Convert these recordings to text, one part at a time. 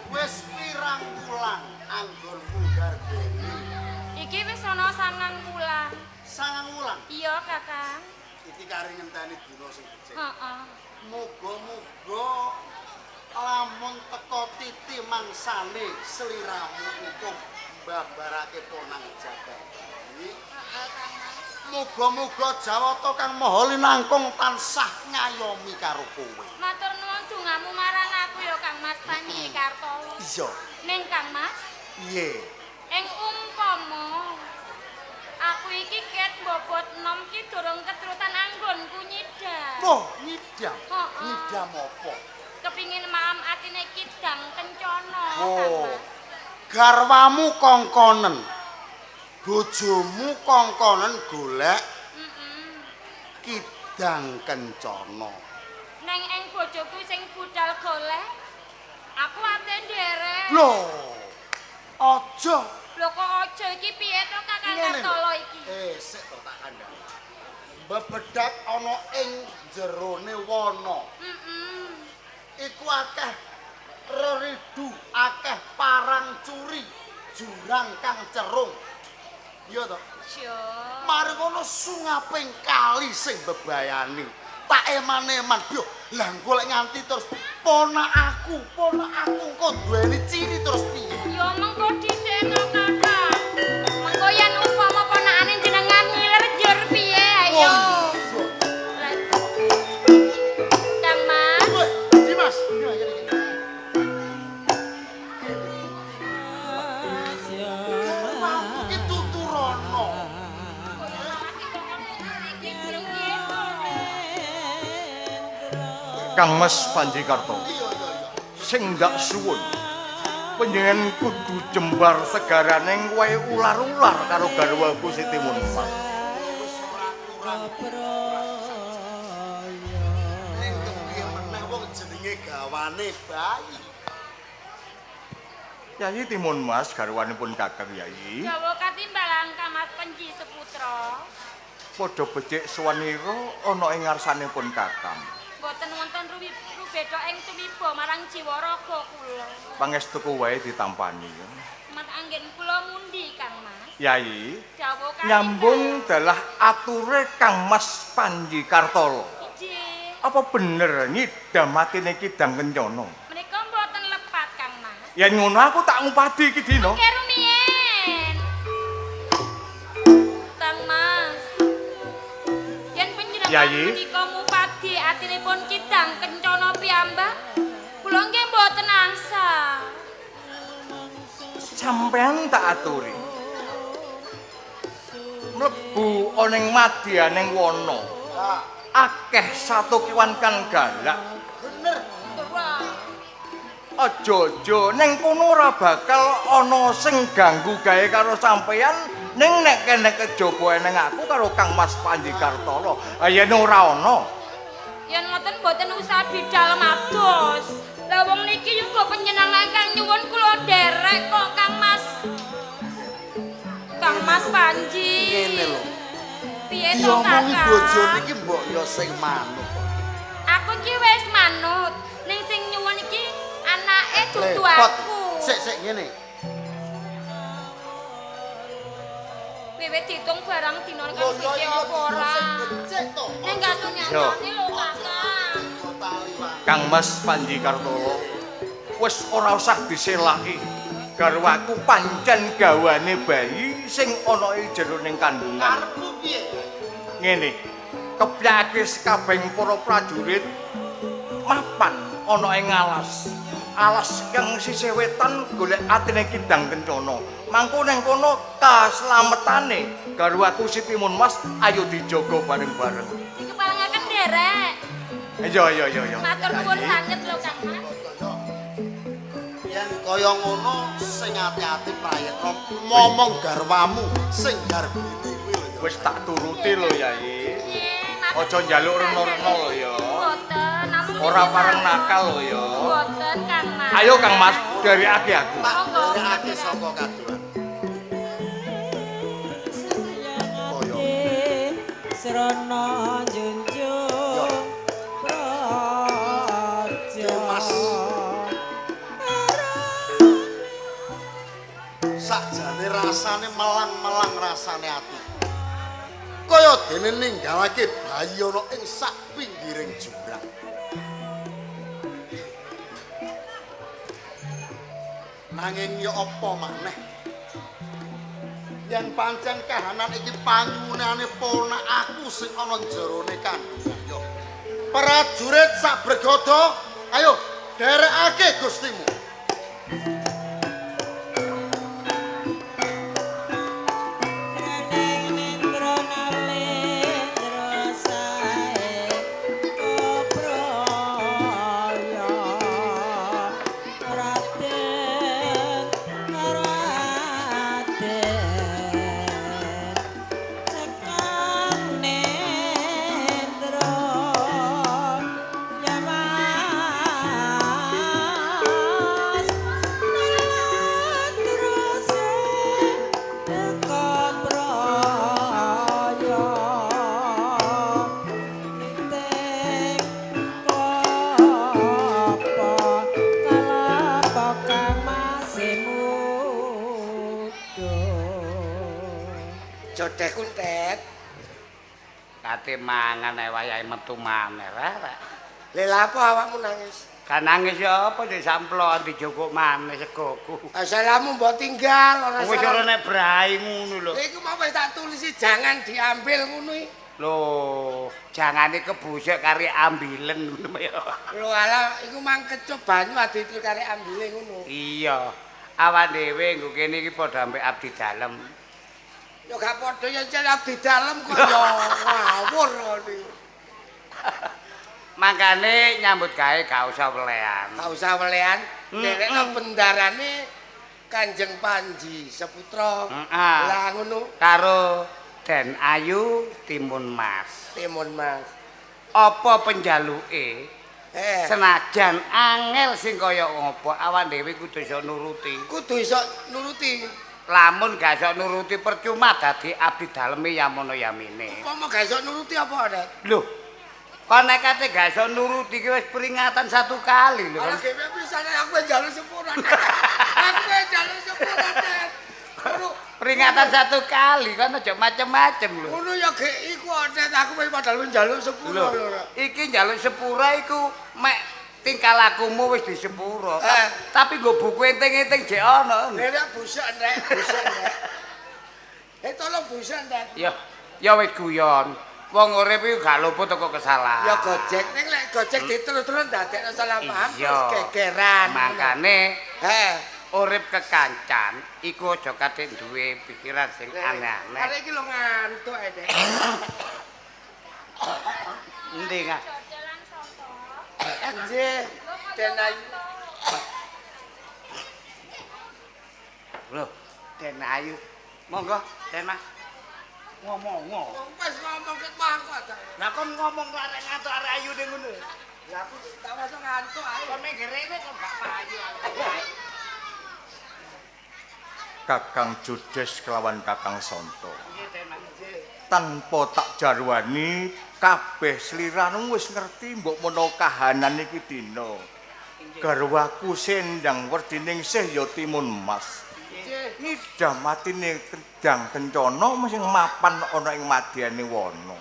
Wis pirang wulan anggonmu garbeni? Iki wis ana 9 wulan. 9 wulan. Iya, Kakang. Iki kari ngenteni dina sing becik. Heeh. Muga-muga lamun teka titi mangsane sliramu utuh mbabarake ponang jagat. Heeh, Kang Mas. Muga-muga Jawata kang maha linangkung tansah ngayomi karo kowe. Matur nuwun dongamu marang aku ya Kang Mas Panji Kartolo. Iya. Ning Kang Mas, Piye? ing umpama aku iki ket bobot nom ki durung ketrutan anggonku nyidam. Loh, nyidam. Heeh. Nyidam apa? Kepingin maem atine kidang kencana, Kang Oh. Mas. Garwamu kongkonen. Bojomu kongkonen golek kidang kencana. Neng ing bojoku sing budal golek, aku ate nderek. Loh. Aja. Lho kok aja iki piye to Kakang Ngene lho. Kartolo iki? Sik to tak kandhani. Bebedak ana ing jerone wana. Iku akeh reridu, akeh parang curi, jurang kang cerung. Iya to? Iya. Mari ngono sungaping kali sing bebayani. Tak eman-eman, byuh. Lah engko lek nganti terus ponak aku engko duweni ciri terus piye? Ya mengko dhisik to Kakang. Mengko yen upama ponakane jenengan ngiler njur piye ayo. Kang Mas, Woi, Dimas, Dimas ngene iki. Garwamu ki tuturono. Kang Mas Panji Kartolo. Iya, iya, iya. Sing ndak suwun. Panjenengan kudu jembar segaraning wae ular-ular karo garwaku Siti Munfat. Wis ora kurang. Ning kepiye meneh wong jenenge gawane bayi. Yayi Timun Mas garwanipun Kakang Yayi. Jawa katimbalan Kang Mas Panji Seputra. Padha becik suwanira ana ing ngarsanipun Kakang. Mboten wonten rubeda ing tumiba marang jiwa raga kula. Pangestuku wae ditampani. Mat anggen kula mundi Kang Mas. Yayi, Jawa katimbal. nyambung dalah ature Kang Mas Panji Kartolo. Inggih. Apa bener nyidam atine Kidang Kencana? Menika mboten lepat Kang Mas. Yen ngono aku tak ngupadi iki dina. Oke rumiyin. Kang Mas. Yen panjenengan Yayi. menika mupadi atinipun Kidang Kencana piyambak, kula nggih mboten angsal. Sampean tak aturi. Mlebu ana ing madyaning wana. Akeh sato kiwan kang galak. Bener. Ora. Aja-aja ning kono ora bakal ana sing ganggu gawe karo sampean ning nek kene kejaba eneng aku karo Kang Mas Panji Kartolo. Ha yen ora ana. Yen ngoten mboten usah bidal mados. Lah wong niki yuga panjenengan ingkang nyuwun kula nderek kok Kang Mas. Kang Mas Panji. Ngene lho. Piye to Diomongi Kakang? bojone iki mbok ya sing manut. Aku iki wis manut. Ning sing nyuwun iki anake dudu Repot. aku. Sik sik ngene. Wiwit diitung barang dina Lho kang ya iki iya apa ora. sing becik to. Ning gak nyatane lho Kakang. Kang Mas Panji Kartolo wis ora usah diselaki. Garwaku pancen gawane bayi sing ana ing jero ning kandungan. Karepmu piye? Ngene, kepyake sekabehing para prajurit mapan ana ing alas. Alas kang sisih wetan golek atine Kidang Kencana. Mangko ning kono kaslametane garwaku Siti Munmas ayo dijaga bareng-bareng. Dikeparengaken nderek. Iya iya iya iya. Matur nuwun sanget lho Kang Mas. Yen kaya ngono sing ati-ati prayitna momong garwamu sing garbine kuwi lho. Wis tak turuti lho, Yai. Nggih, Aja njaluk rena-rena lho ya. Mboten, namung Ora pareng nakal lho ya. Mboten, Kang Mas. Ayo Kang Mas, dherekake aku. Tak derekake saka kadohan. Kaya Srana junjung praja. Mas. Sakjane rasane melang-melang rasane ati. Kaya dene ninggalake bayi ana ing sak pinggiring jurang. Nanging ya apa maneh? Yen pancen kahanan iki panyuwunane ponak aku sing ana jerone kandungan yo. Prajurit sak bregodo, ayo derekake Gustimu. Jodeh kuntet. Kate mangan ae wayahe metu maneh rek. Lha lha apa awakmu nangis? Kan nangis ya apa di samplokan dijogok maneh segoku. Salamu mbok tinggal ora Wis ora nek brai ngono lho. Lha iku mau wis tak tulisi jangan diambil ngono iki. Lho, jangane kebusek kari ambilen ngono ya. Lho ala iku mang kecup banyu aditul kari ambile ngono. Iya. Awak dhewe nggo kene iki padha ambek abdi dalem. Ya gak padha ya cek abdi dalem kok ya ngawur ngene. Mangkane nyambut gawe gak usah welehan. Gak usah welehan, nderekno bendarane Kanjeng Panji Seputra. Lah ngono karo Den Ayu Timun Mas. Timun Mas. Apa penjaluke? Senajan angel sing kaya ngopo awak dhewe kudu iso nuruti. Kudu iso nuruti. Lamun gak iso nuruti percuma dadi abdi daleme yamono yamine. Umpama gak iso nuruti apa, Dek? Lho. Kon nek kate gak iso nuruti ki wis peringatan satu kali lho. Ora dhewe pisane aku njaluk sepura. Aku njaluk sepura, Dek. Peringatan satu kali kan aja macem-macem lho. Ngono ya gek iku Dek, aku wis padahal njaluk sepura lho. Iki njaluk sepura iku mek tingkah lakumu wis disepuro. Tapi nggo buku enting-enting jek ana. Nek busuk nek, busuk nek. Tolong busuk nek. Ya, ya wis guyon. Wong urip iku gak luput teko kesalahan. Ya gojek ning lek gojek diterus-terus ndadekno salah paham terus gegeran. Makane urip kekancan iku aja katik duwe pikiran sing aneh-aneh. Arek iki lho ngantuk ae, Dek. Endi, Kak? Nggih, Den Ayu. Lho, Den Ayu. Monggo, Den Mas. Ngomong. Wis ngomong ket mangko ta. Lah kon ngomong kok arek ngantuk arek ayu ning ngono. Lah aku tak masuk ngantuk ae. Kon menggerene kok gak payu. Kakang Judes kelawan Kakang Sonto. Tanpa tak jarwani kabeh sliramu wis ngerti mbok menawa kahanan iki dina. Garwaku sendang werdiningsih ya Timun Mas. Ngidam atine Kendang Kencana sing mapan ana ing madyane wana.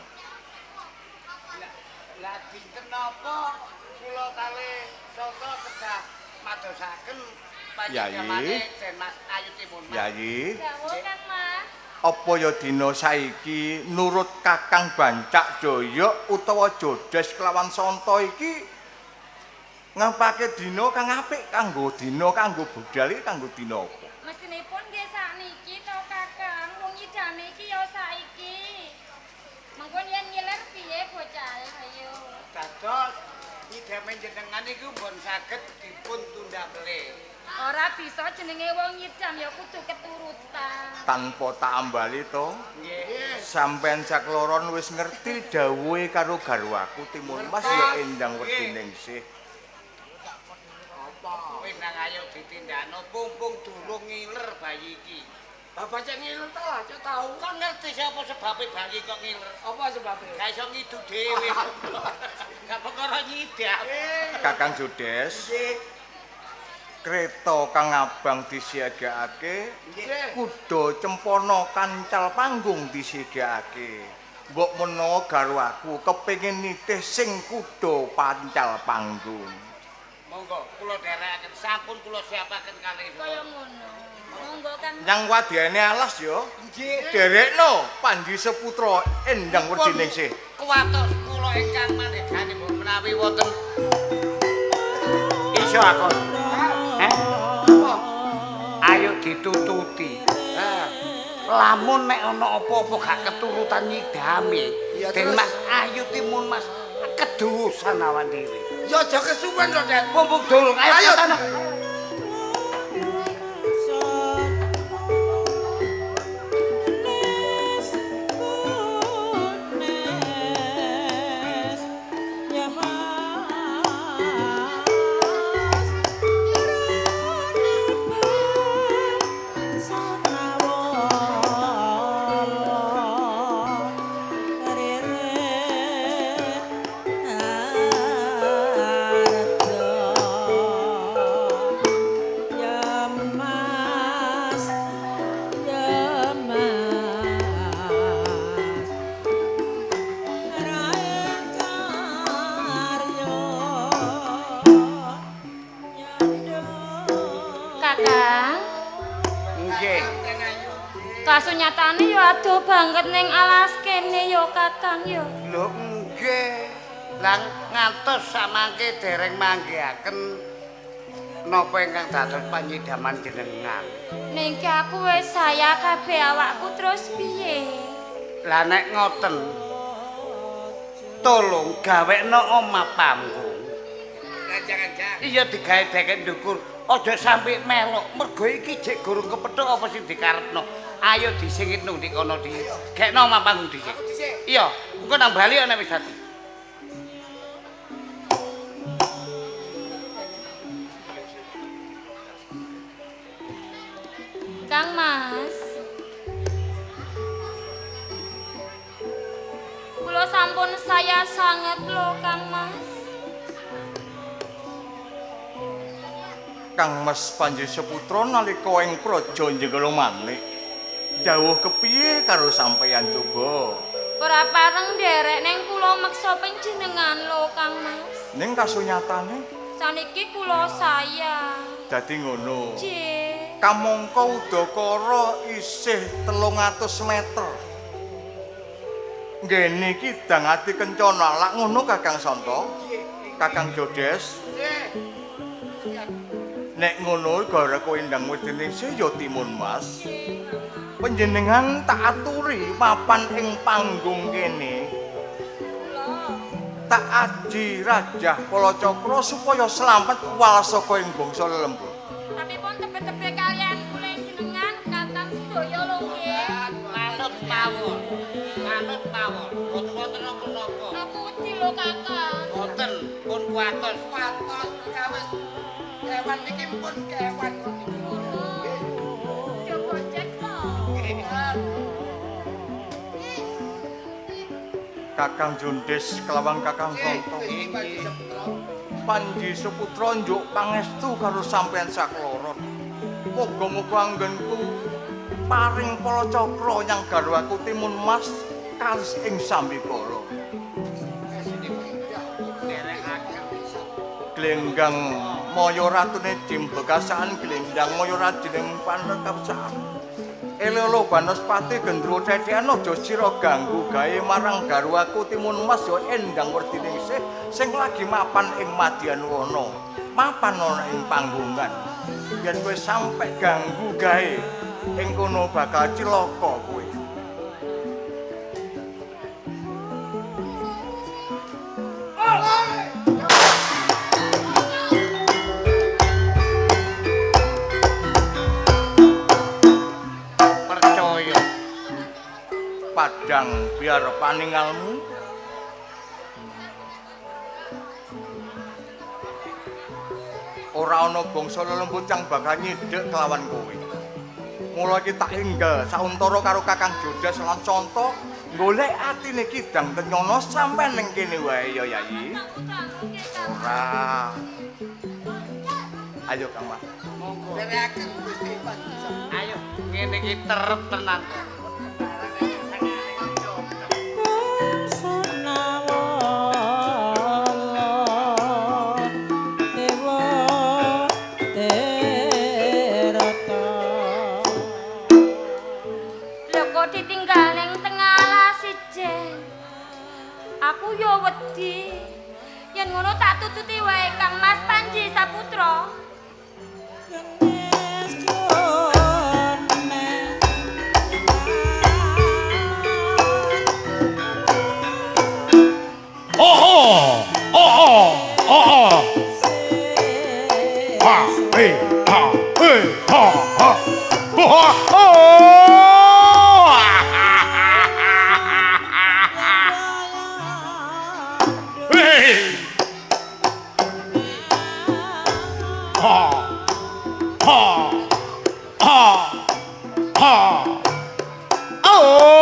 Lah dinten napa kula kali Sonto kedah madosaken panjenengane Den Mas Ayu Timun Mas. Yayi. Dawuh Kang Mas. Apa ya dina saiki nurut Kakang Bancak Jaya utawa Jodes kelawan Sonto iki ngapake dina kang apik kanggo dina kanggo budal iki kanggo dina apa? Mestinipun nggih sakniki to Kakang, wong nyidane iki ya saiki. Mengko yen ngiler piye bocahe ayo. Dados nyidame jenengan iku mbon saged dipun tunda melih. Ora bisa jenenge wong nyidam ya kudu keturutan. Tanpa tak ambali to. Nggih. Sampeyan sakloron wis ngerti dawuhe karo garwaku Timun Mas ya Endang Werdiningsih. Apa? Wis nang ayo ditindakno pumpung durung ngiler bayi iki. Bapak cek ngiler ta lah, cek tau. Kon ngerti sapa sebabe bayi kok ngiler? Apa sebabnya? Gak iso ngidu dhewe. Gak perkara nyidam. Kakang Judes. Kreta kang abang disiagakake, kuda cempana kancal panggung disiagakake. Mbok menawa garwaku kepengin nitih sing kuda pancal panggung. Monggo kula dherekaken, sampun kula siapaken kalih. Kaya ngono. Monggo Kang. Nyang wadene alas ya. Nggih. Derekno Panji Seputra Endang Werdiningsih. Kuwatos kula ingkang mandhegani mbok menawi wonten iso akon. Heh? Ayo ditututi. Lamun nek ana apa-apa gak keturutan nyidame, Den Mas Ayu Timun Mas kedusan awan dhewe. Ya aja kesuwen to, Den. Mumpung durung ayo tanah. Kakang. Nggih. Kasunyatane ya adoh banget ning alas kene ya Kakang ya. Lho nggih. Lah ngantos samangke dereng manggihaken napa ingkang dados panyidaman jenengan. Ning ki aku wis saya kabeh awakku terus piye? Lah nek ngoten tolong gawekno omah panggung. Kanjang-kanjang. Iya digawe dekek ndukur. Aja sampe melok mergo iki jek gurung kepethuk apa sing dikarepno. Ayo disingit nang ndek kono dhisik. Gekno omah panggung dhisik. Aku dhisik. Iya, engko nang bali ana wis dadi. Kang Mas. Kula sampun saya sanget lho Kang Mas. Kang Mas Panji Seputra nalika ing praja Jenggala Manik. Jauh kepiye karo sampeyan coba? Ora pareng nderek ning kula meksa panjenengan lho Kang Mas. Ning kasunyatane saniki kula saya. Dadi ngono. Nggih. Kamangka udakara isih 300 meter. Nggene iki Kidang Ati Kencana lak ngono Kakang Santa? Kakang Jodes. Nek ngono gara kowe Endang Werdiningsih ya Timun Mas. Panjenengan tak aturi mapan ing panggung kene. Tak aji Rajah Kalacakra supaya slamet wal saka ing bangsa lelembut. Tapi pun tebe-tebe kalian kula jenengan Kakang sedaya lho nggih. Manut mawon. Manut mawon. Boten wonten napa-napa. Aku wedi lho Kakang. Boten, pun kuwatos. Kuwatos kawis kewan niki pun kewan kok niki. Coba cek to. Kakang Jundes kelawang Kakang Sonto. Panji Seputra njuk pangestu karo sampeyan sakloron. Muga-muga anggenku paring Kalacakra nyang garwaku Timun Mas kalis ing sambikala. Glenggang maya ratune Jimbekasaan glendang maya rajining panrekapsaan. Elelo Banaspati gendruwo tetean aja sira ganggu gawe marang garwaku Timun Mas ya Endang Werdiningsih sing lagi mapan ing Madyanwana. Mapan ana ing panggungan. Yen kowe sampe ganggu gawe ing kono bakal cilaka kowe. Kidang biar paningalmu. Ora ana bangsa lelembut kang bakal nyidhek kelawan kowe. Mula iki tak enggal sauntara karo Kakang Jodas lan Conto golek atine Kidang Kencana sampe ning kene wae ya Yayi. Ora. Ayo Kang Mas. Monggo. Nderekaken Gusti Panji. Ayo ngene iki terep tenan. Aku yo wedi. Yen ngono tak tututi wae Kang Mas Panji Saputra. Oh oh oh oh oh oh. Ha he ha he ha ha. Oh oh. Ha ha ha ha. Oh!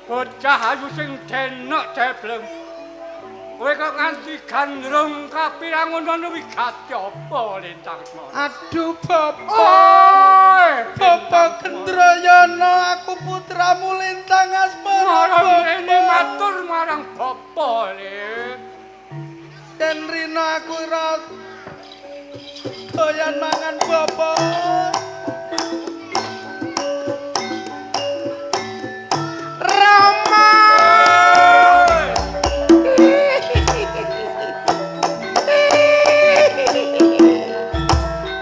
Bocah ayu sing denok jebleng. Kowe kok nganti gandrung kapirangun ngono wigati apa Lintang Asmara? Aduh Bapak. Oi, Bapak Gendrayana, aku putramu Lintang Asmara. Marang rene matur marang bapa le. Yen rina aku ora doyan mangan bapak. Rama.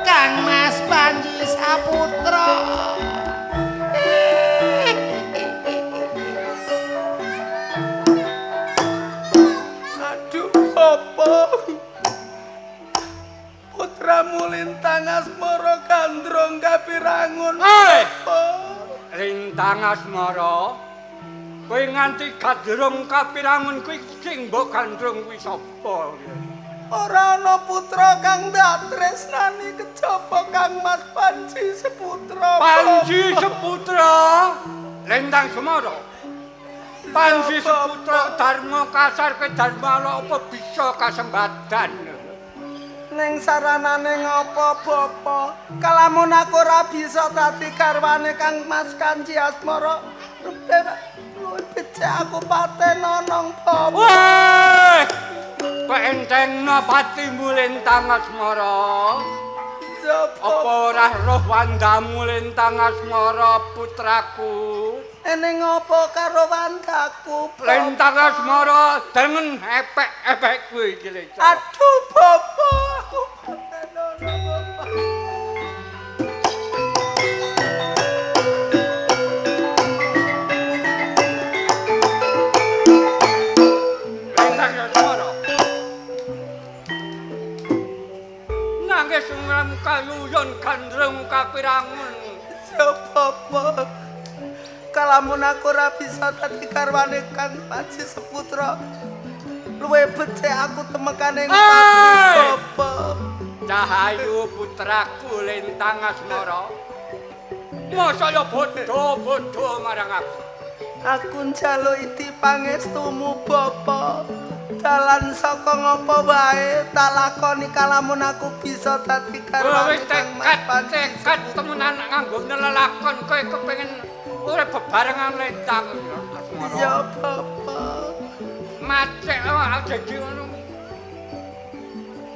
Kang Mas Panji Saputra. Aduh bapak. Putramu Lintang Asmara gandrung kapirangun. Lintang Asmara, kowe nganti gandrung kapirangun kuwi sing mbok gandrung kuwi sapa? Ora ana putra kang ndak tresnani kejaba Kang Mas Panji Saputra. Panji Saputra, Lintang Asmara. Panji Saputra Dharma kasar ke Dharma apa bisa kasembadan? Ning saranane ngapa bapa? Kalamun aku ora bisa dadi garwane Kang Mas Kanji Asmara, luwih becik aku paten nonong bapa. Weh! Kok entengno patimu Lintang Asmara? Apa ora roh wandamu Lintang Asmara putraku? Ene ngapa karo wandaku? Lintang Asmara dengen epek-epekku iki lho. Aduh bapa, aku paten nonong bapa. kapirangun. Ya Bapak. Kalamun aku ora bisa dadi garwane Kang Panji Saputra. Luwe becik aku temekane ing pati Bapak. Cahayu putraku Lintang Asmara. Masa ya bodho-bodho marang aku. Aku njaluk iti pangestumu Bapak. Dalan saka ngapa wae tak lakoni kalamun aku bisa dadi garwane Kang Mas Panji. Tekad temenan nganggo lelakon kowe kepengin urip bebarengan Lintang Asmara. Ya Bapak. Macek awak dadi ngono.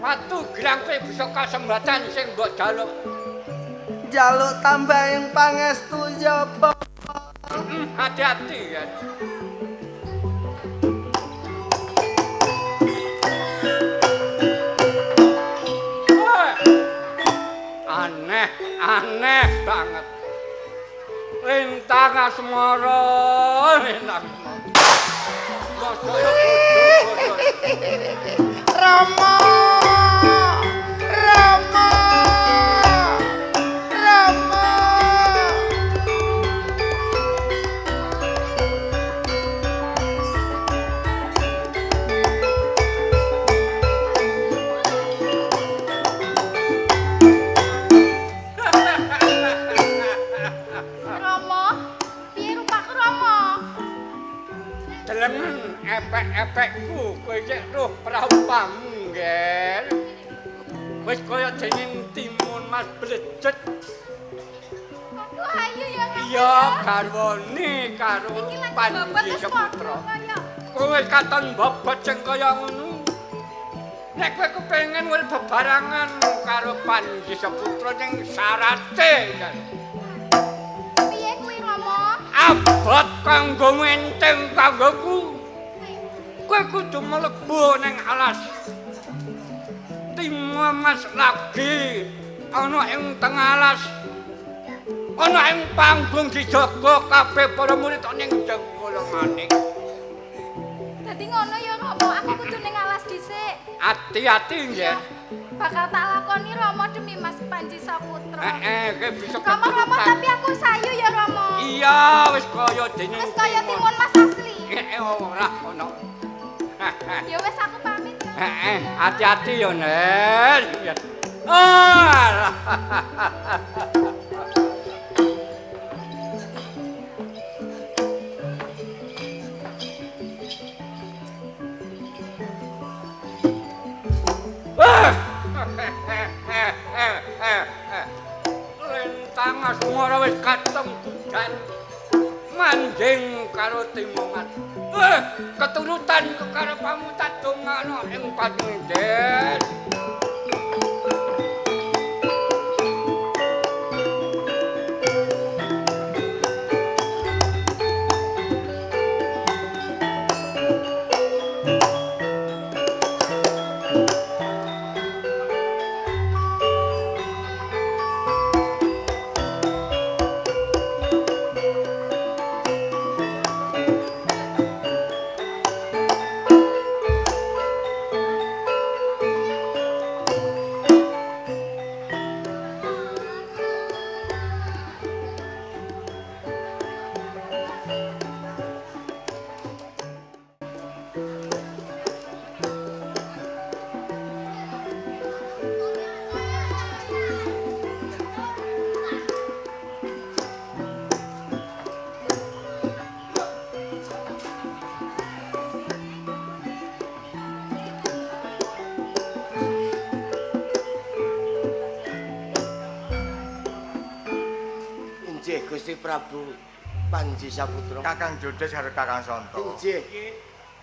Watu gerang kowe bisa kasembatan sing mbok jaluk. Jaluk tambahing pangestu ya Bapak. Hati-hati ya. Aneh, aneh banget. Lintang Asmara, Lintang Asmara. Rama, Rama, Rama. Rama, piye rupaku Rama? Delengen epek-epekku kowe cek roh praupamu, Ngger. Wis kaya dening timun mas blejet. Aku ayu ya Rama. Iya, garwane karo Panji Saputra. Kowe katon bobot sing kaya ngono. Nek kowe kepengin urip bebarengan karo Panji Saputra ning syarate kan. Piye kuwi Rama? Abot kanggo menteng kanggoku. Kowe kudu mlebu ning alas. Timun mas lagi ana ing tengah alas. Ana ing panggung dijaga kabeh para murid ning jengkol manik. Dadi ngono ya Rama, aku kudu ning alas dhisik. Ati-ati nggih. Bakal tak lakoni Rama demi Mas Panji Saputra. Heeh, kowe bisa Rama, Rama, tapi aku sayu ya Rama. Iya, wis kaya dening. Wis kaya timun mas asli. Heeh, ora ono. Ya wis aku pamit ya. Heeh, hati-hati ya, Ner. Ah. Lintang Asmara wis kateng kudan manjing karo timungan. Keturutan karo pamutat dongano ing panjenengan. Gusti Prabu Panji Saputra. Kakang Jodes karo Kakang Sonto. Inggih.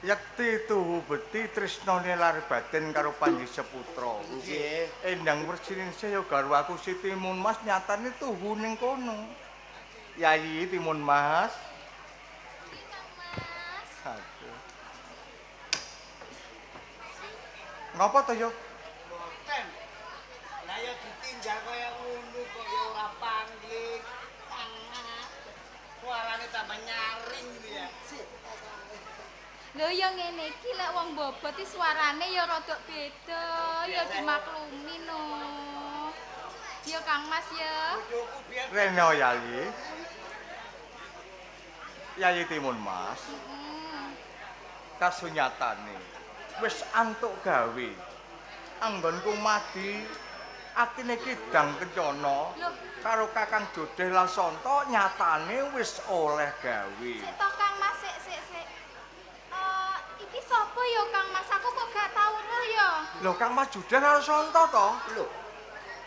Yekti tuhu beti tresnane lar batin karo Panji Saputra. Nggih. Endang Wersiningsih ya garwaku si Timun Mas nyatane tuhu ning kono. Yayi Timun Mas. Mas. Aduh. Ngapa to yo? Boten. Lah ya ditinjal kaya ngono kok ya ora pangling. Suarane tambah nyaring gitu ya. Lho ya ngene iki lek wong bobot iki suarane ya rada beda, ya dimaklumi no. Ya Kang Mas ya. Reno Yayi. Yayi Timun Mas. Kasunyatane wis antuk gawe. Anggonku madi atine Kidang Kencana karo Kakang Jodeh Lasanta nyatane wis oleh gawe. Sik to Kang Mas, sik sik sik. Iki sapa ya Kang Mas? Aku kok gak tau roh ya. Lho Kang Mas Jodeh Lasanta to? Lho.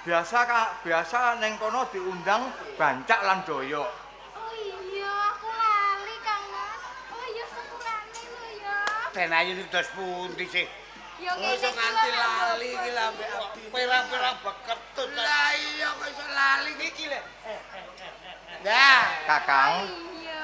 Biasa Kak, biasa ning kono diundang Bancak lan Doyok. Oh iya, aku lali Kang Mas. Oh iya sepurane lho ya. Den Ayu niku dos pundi sih? Ya ngene Iso nganti lali iki lho ambek abdi. Pirang-pirang beketut. Lah iya kok iso lali iki lho. Nah, Kakang Iya.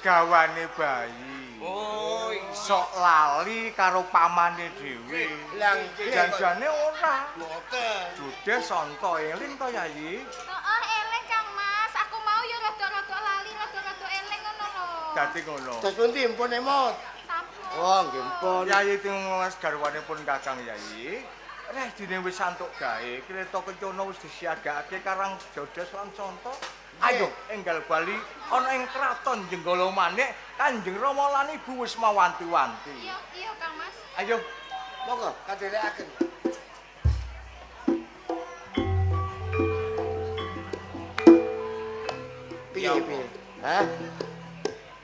gawane bayi. Oh, Sok lali karo pamane dhewe. lah nggih. Janjane ora. mboten. Jodeh Santa eling to Yayi? Heeh, eling Kang Mas. Aku mau ya rada-rada lali, rada-rada eling ngono lho. Dadi ngono. Terus pundi mpun emot? Sampun. Oh, nggih mpun. Yayi Timun Mas garwanipun Kakang Yayi. Rehdine wis antuk gawe, kreta kencana wis disiagakake karang Jodeh lan Santa. Ayo enggal bali ana ing kraton Jenggala Manik, Kanjeng Rama lan Ibu wis mawanti-wanti. Iya, iya Kang Mas. Ayo. Monggo kaderekaken. Piye piye? Hah?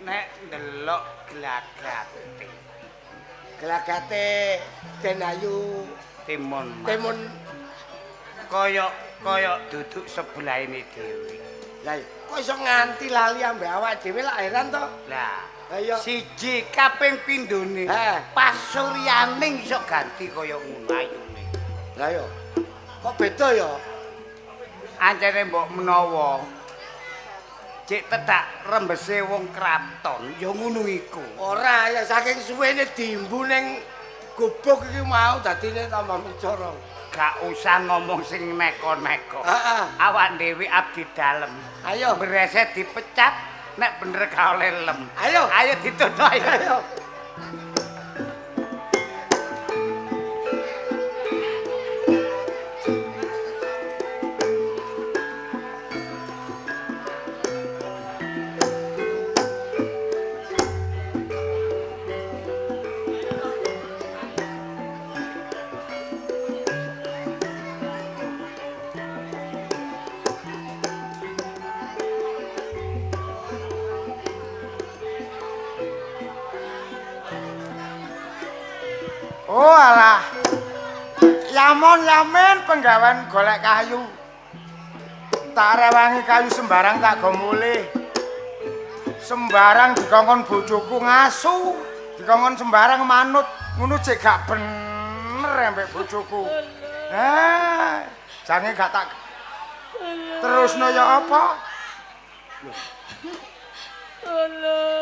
Nek ndelok glagate Glagate Den Ayu Timun Mas. Timun Kaya kaya duduk sebelahene dhewe. Lah kok iso nganti lali ambek awak dhewe lak heran to? Lah, Lah iya. siji kaping pindhone pasuryaning iso ganti kaya ngono ayune. Lah iya. Kok beda ya? Ancene mbok menawa cek tedak rembese wong kraton ya ngono iku. Ora ya saking suwene diimbu ning gubuk iki mau dadine tambah mencorong. Gak usah ngomong sing neko-neko. Heeh. Awak dhewe abdi dalem. Ayo. Brese dipecat nek bener gak oleh lem. Ayo. Ayo ditutup ayo. Ayo. Oh alah. Yamon yamen penggawean golek kayu. Tak rewangi kayu sembarang tak go mulih. Sembarang dikongkon bojoku ngasu, dikongkon sembarang manut, ngono jek gak bener ambek bojoku. Eh, jange gak tak terusno ya apa?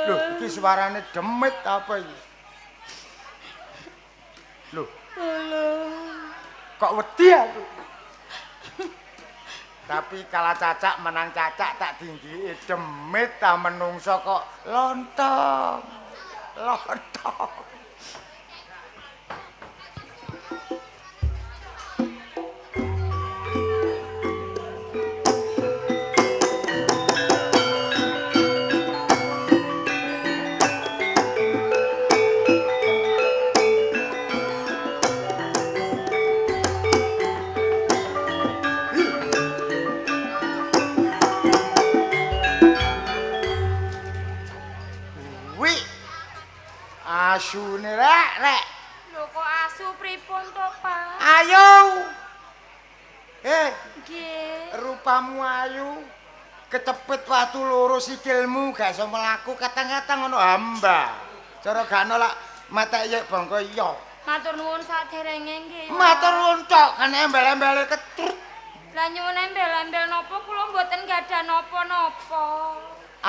Lho, iki suarane demit apa iki? Lho. Kok wedi aku. Tapi kalah cacak menang cacak tak dinggike demit ta menungso kok lontong. Lontong. Wi. Asune rek rek. Lho kok asu pripun to, Pak? Ayo. Nggih. Rupamu ayu. Kecepet watu loro sikilmu gak iso mlaku katang-katang ono hamba. Cara gak ono lak matek yek bangka iya. Matur nuwun saderenge nggih. Matur nuwun tok kan embel-embele ketrut. Lah nyuwun embel-embel napa kula mboten gadah napa-napa.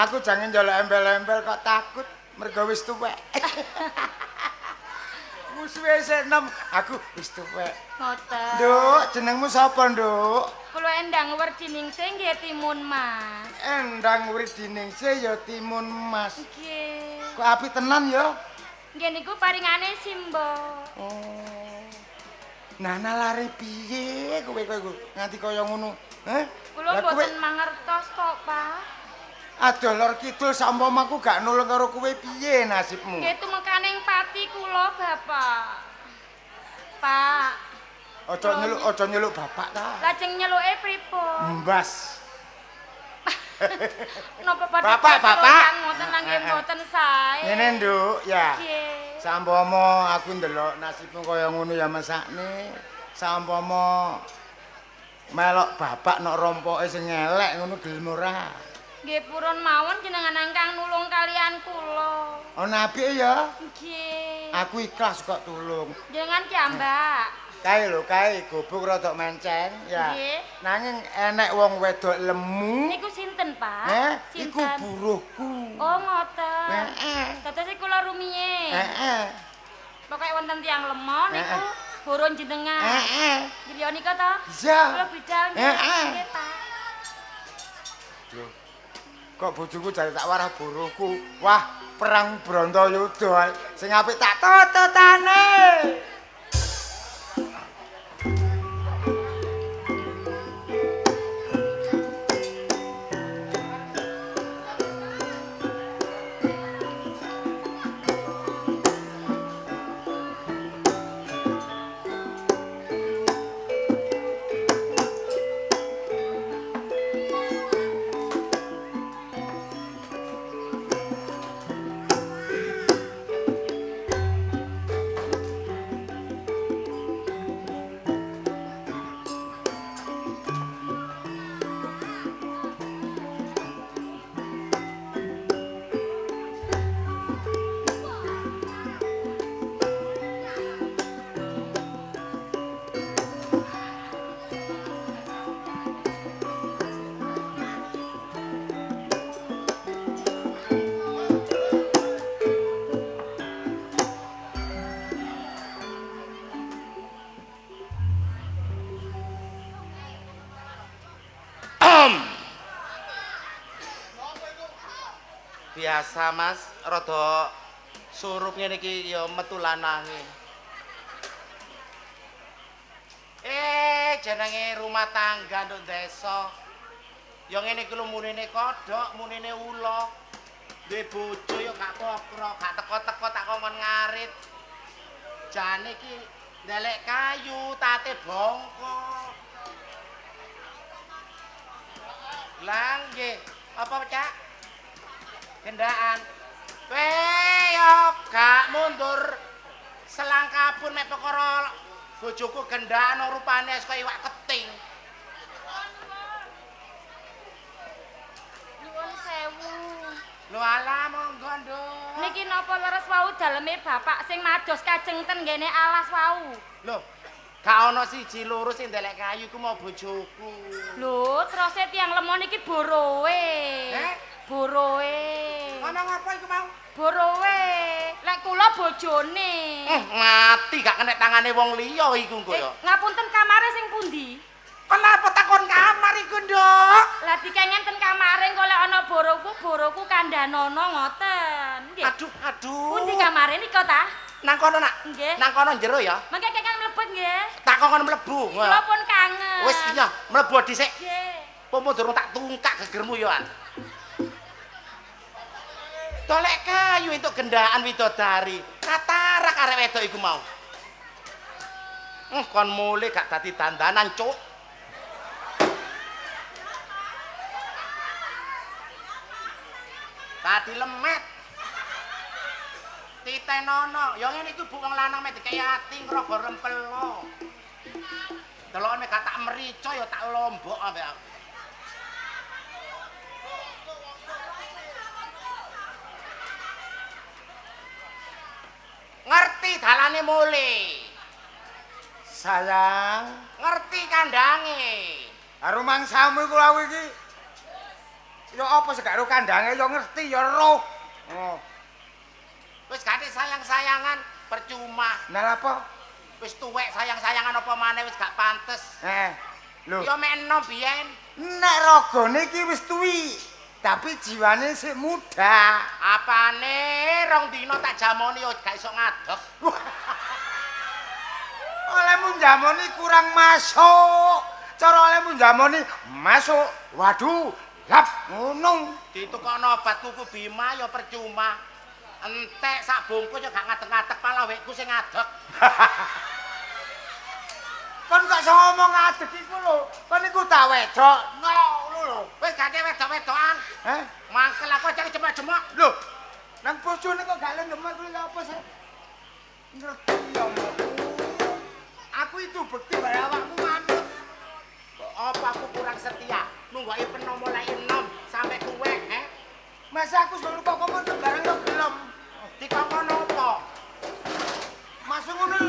Aku jangan njaluk embel-embel kok takut mergo wis tuwek. Musuhe isih enom, aku wis tuwek. Ngoten. Nduk, jenengmu sapa, Nduk? Kula Endang Werdiningsih nggih Timun Mas. Endang Werdiningsih ya Timun Mas. Nggih. Kok apik tenan ya? Nggih niku paringane Simbo. Oh. Nah, nalare piye kowe kowe nganti kaya ngono? Heh? Kula mboten mangertos kok, Pak. Adoh lor kidul sampama aku gak nulung karo kowe piye nasibmu? Nggih tumekaning pati kula, Bapak. Pak. Aja nyeluk bapak ta. Lajeng nyeluke pripun? Mbas. Napa padha Bapak, bapak. Ngoten lah nggih mboten sae. Ngene, Nduk, ya. Nggih. Sampama aku ndelok nasibmu kaya ngono ya mesakne. Sampama melok bapak nok rompoke sing elek ngono gelem ora? Nggih purun mawon jenengan ingkang nulung kalian kula. Oh apik ya. Nggih. Aku ikhlas kok tulung. Jenengan kiambak. Kae lho, kae gobok rada menceng ya. Nggih. Nanging enek wong wedok lemu. Niku sinten, Pak? Eh, iku Sinten? buruhku. Oh, ngoten. Heeh. Dados kula rumiyin. Heeh. Pokoke wonten tiyang lemo niku buruh jenengan. Heeh. Griya nika to? Iya. Kula bidal nggih. Heeh. Nggih, Pak. Loh. Kok bojoku jare tak warah buruhku. Wah, perang Brontoyuda. Sing apik tak tututane. Biasa Mas, rada surup ngene iki ya metu lanange. Eh, jenenge rumah tangga nduk desa. Ya ngene iki lho munine kodhok, munine ula. Duwe bojo ya gak pokro, gak teko-teko tak kongkon ngarit. Jane iki ndelek kayu, tate bongko. Lah nggih, apa Cak? Gendaan. Weh, yo gak mundur selangkah pun mek perkara bojoku gendaan rupane wis kaya iwak keting. Nyuwun sewu. Lho alah monggo, Nduk. Niki napa leres wau daleme bapak sing mados kajeng ten nggene alas wau? Lho, gak ana siji loro sing ndelek kayu iku mau bojoku. Lho, terose tiyang lemo niki borowe. Eh? Borowe. Ngomong apa iku mau? Borowe. Lek kula bojone. Mati gak kena tangane wong liya iku engko ya. Ngapunten kamare sing pundi? Kenapa takon kamar iku, Nduk? Lah dikengen ten kamare engko lek ana boroku, boroku kandhanono ngoten. Nggih. Aduh, aduh. Pundi kamare nika ta? Nang kono, Nak. Nggih. Nang kono jero ya. Mengke kengen mlebet nggih. Tak kongkon mlebu. Kula pun kangen. Wis iya, mlebu dhisik. Nggih. Pomo durung tak tungkak gegermu ya, An. Dolek kayu entuk gendaan widodari. Katarak arek wedok iku mau. Kon mule gak dadi dandanan, Cuk. Dadi lemet. Titenono, ya ngene iki bu wong lanang mek dikeki ati ngrogo rempelo. Delokne gak tak merica ya tak lombok ambek aku. Ngerti dalane mule. Sayang, ngerti kandange. Karo mangsamu iku aku iki. Ya apa sing gak ro kandange ya ngerti ya roh. Oh. Wis gak sayang-sayangan percuma. Nah lha apa? Wis tuwek sayang-sayangan apa maneh wis gak pantes. Heeh. Lho. Ya mek enom biyen. Nek ragane iki wis tuwi, tapi jiwane sik muda. Apane rong dina tak jamoni ya gak iso ngadeg. Olehmu njamoni kurang masuk. Cara olehmu njamoni masuk. Waduh, lap ngono. Ditukokno obat kuku Bima ya percuma. Entek sak bungkus ya gak ngadeg-ngadeg malah wekku sing ngadeg. Kon gak iso ngomong ngadeg iku lho. Kon iku ta wedok. No ngono lho. Wis gak wedok-wedokan. Heh? Mangkel aku aja jemek-jemek. Lho, nang bojone kok gak lendemek kuwi lha apa sih? Ngerti ya mbokku. Aku itu bekti bae awakmu manut. Apa aku kurang setia? Nunggoki peno mulai enom sampe tuwek, he? Masa aku selalu kok ngomong sembarang kok gelem. Dikongkon apa? Masuk ngono.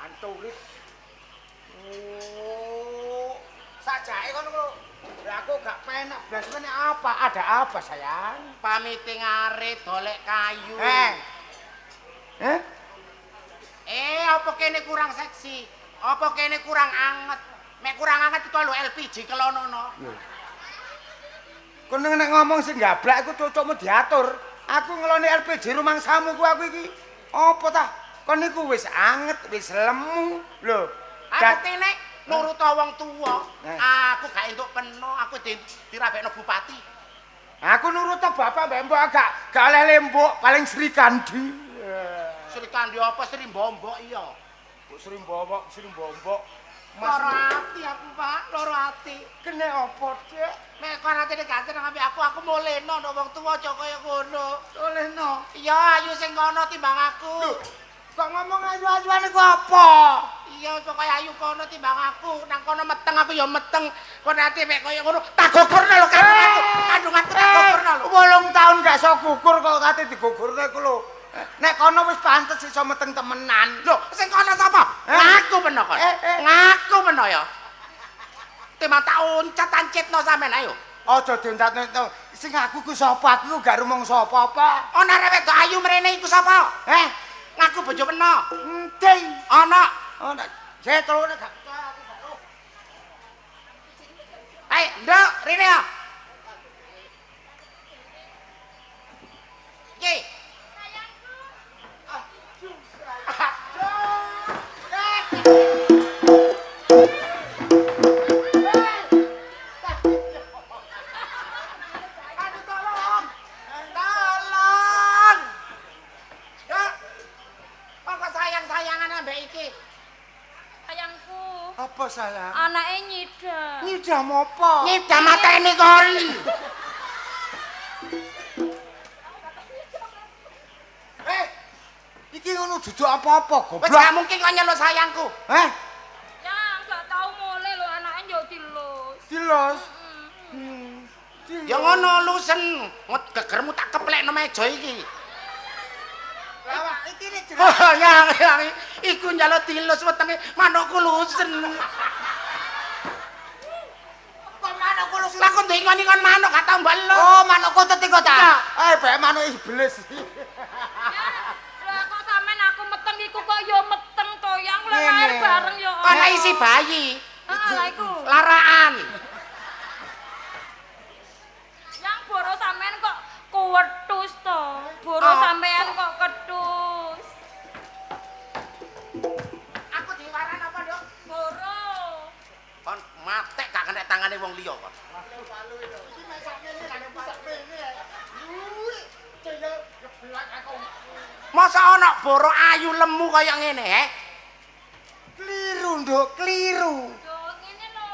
Anturit. Oh, sajake kono lho. Lah aku gak penak blas meneh apa? Ada apa sayang? Pamite ngarit dolek kayu. Eh. Eh? Eh, apa kene kurang seksi? Apa kene kurang anget? Mek kurang anget itu lho LPG kelonono. Kono nek ngomong sing gablak iku cocokmu diatur. Aku ngeloni LPG rumangsamu ku aku iki. Apa ta? Kon niku wis anget, wis lemu. Lho, aku kene nurut wong tuwa. Aku gak entuk peno, aku dirabekno bupati. Aku nurut bapak mbek mbok gak oleh lembok, paling Sri Kandi. Sri Kandi apa Sri Mbombok iya. Kok Sri Mbombok, Sri Mbombok. Loro ati aku, Pak, loro ati. Kene apa, Dik? Nek kon atine gak seneng ambek aku, aku muleno nek wong tuwa aja kaya ngono. Muleno. Iya, ayu sing kono timbang aku. Lho, kok ngomong ayu-ayuan iku apa? Iya, pokoke ayu kono timbang aku. Nang kono meteng aku ya meteng. Kon ati mek kaya ngono, tak gugurno lho kandung aku. Kandung aku tak gugurno lho. 8 tahun gak iso gugur kok kate digugurno iku lho. Nek kono wis pantes iso meteng temenan. Lho, sing kono sapa? Ngaku meno kon. Ngaku meno ya. Timbang tak uncat ancitno sampean ayo. Aja diuncat-uncatno. Sing aku ku sapa? Aku ku gak rumangsa apa-apa. Ana arek wedok ayu mrene iku sapa? Eh, ngaku bojo peno. Endi? Ana. Ana. Saya telune gak percaya aku gak roh. Ayo, Nduk, rene ya. Iki. Aduh, tolong. Tolong. Nduk. Kok sayang-sayangan ambek iki? Sayangku. Apa sayang? Anake nyidam. Nyidam apa? Nyidam mateni kon. Eh. Iki ngono duduk apa-apa, goblok. Wis gak mungkin kok nyeluk sayangku. Heh? Ya, gak tau mulih lho anake yo dilus. Dilus. Ya ngono lusen, ngot gegermu tak keplekno meja iki. Lah iki nek jenenge Yang yang iku njaluk dilus wetenge manukku lusen. Kok manukku lusen? Lah kok ndingon-ingon manuk gak tau mbok elus. Oh, manukku tetik kok ta? Eh, bae manuk iblis. Lah kok sampean aku meteng iku kok ya meteng to, yang lah lahir bareng ya. Ana isi bayi. Heeh, lah iku. Laraan. Yang boro sampean kok kuwetus to. Boro sampean kok ketus. Aku diwaran apa, Nduk? Boro. Kon matek gak kena tangane wong liya kon. Iki mek sakmene lha nek sakmene. Wih, geblak aku. Masa ana boro ayu lemu kaya ngene, he? Kliru, Nduk, kliru. Nduk, ngene lho.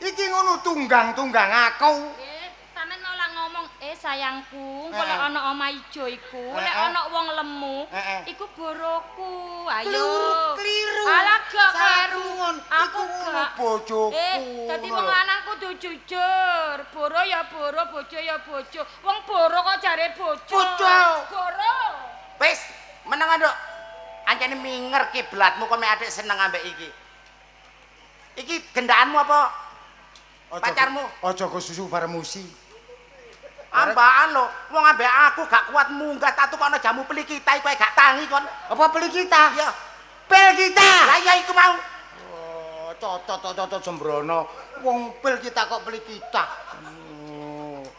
Iki ngono tunggang-tunggang aku. Nggih, sampean malah ngomong, sayangku, engko lek ana omah ijo iku, lek ana wong lemu, iku boroku. Ayo. Kliru, kliru. Alah gak kleru. Aku ngono bojoku. Dadi wong lanang kudu jujur. Boro ya boro, bojo ya bojo. Wong boro kok jare bojo. Bojo. Boro. Wis, meneng Nduk. Ancene minger kiblatmu kok mek adik seneng ambek iki. Iki gendakanmu apa? Pacarmu? Aja kesusu bareng musi. Ambaan lho, wong ambek aku gak kuat munggah tak tukokno jamu pelikita iku gak tangi kon. Apa pelikita? Iya. Pil kita. Lah iya iku mau. Oh, cocot cocot sembrono. Wong pil kita kok pelikita.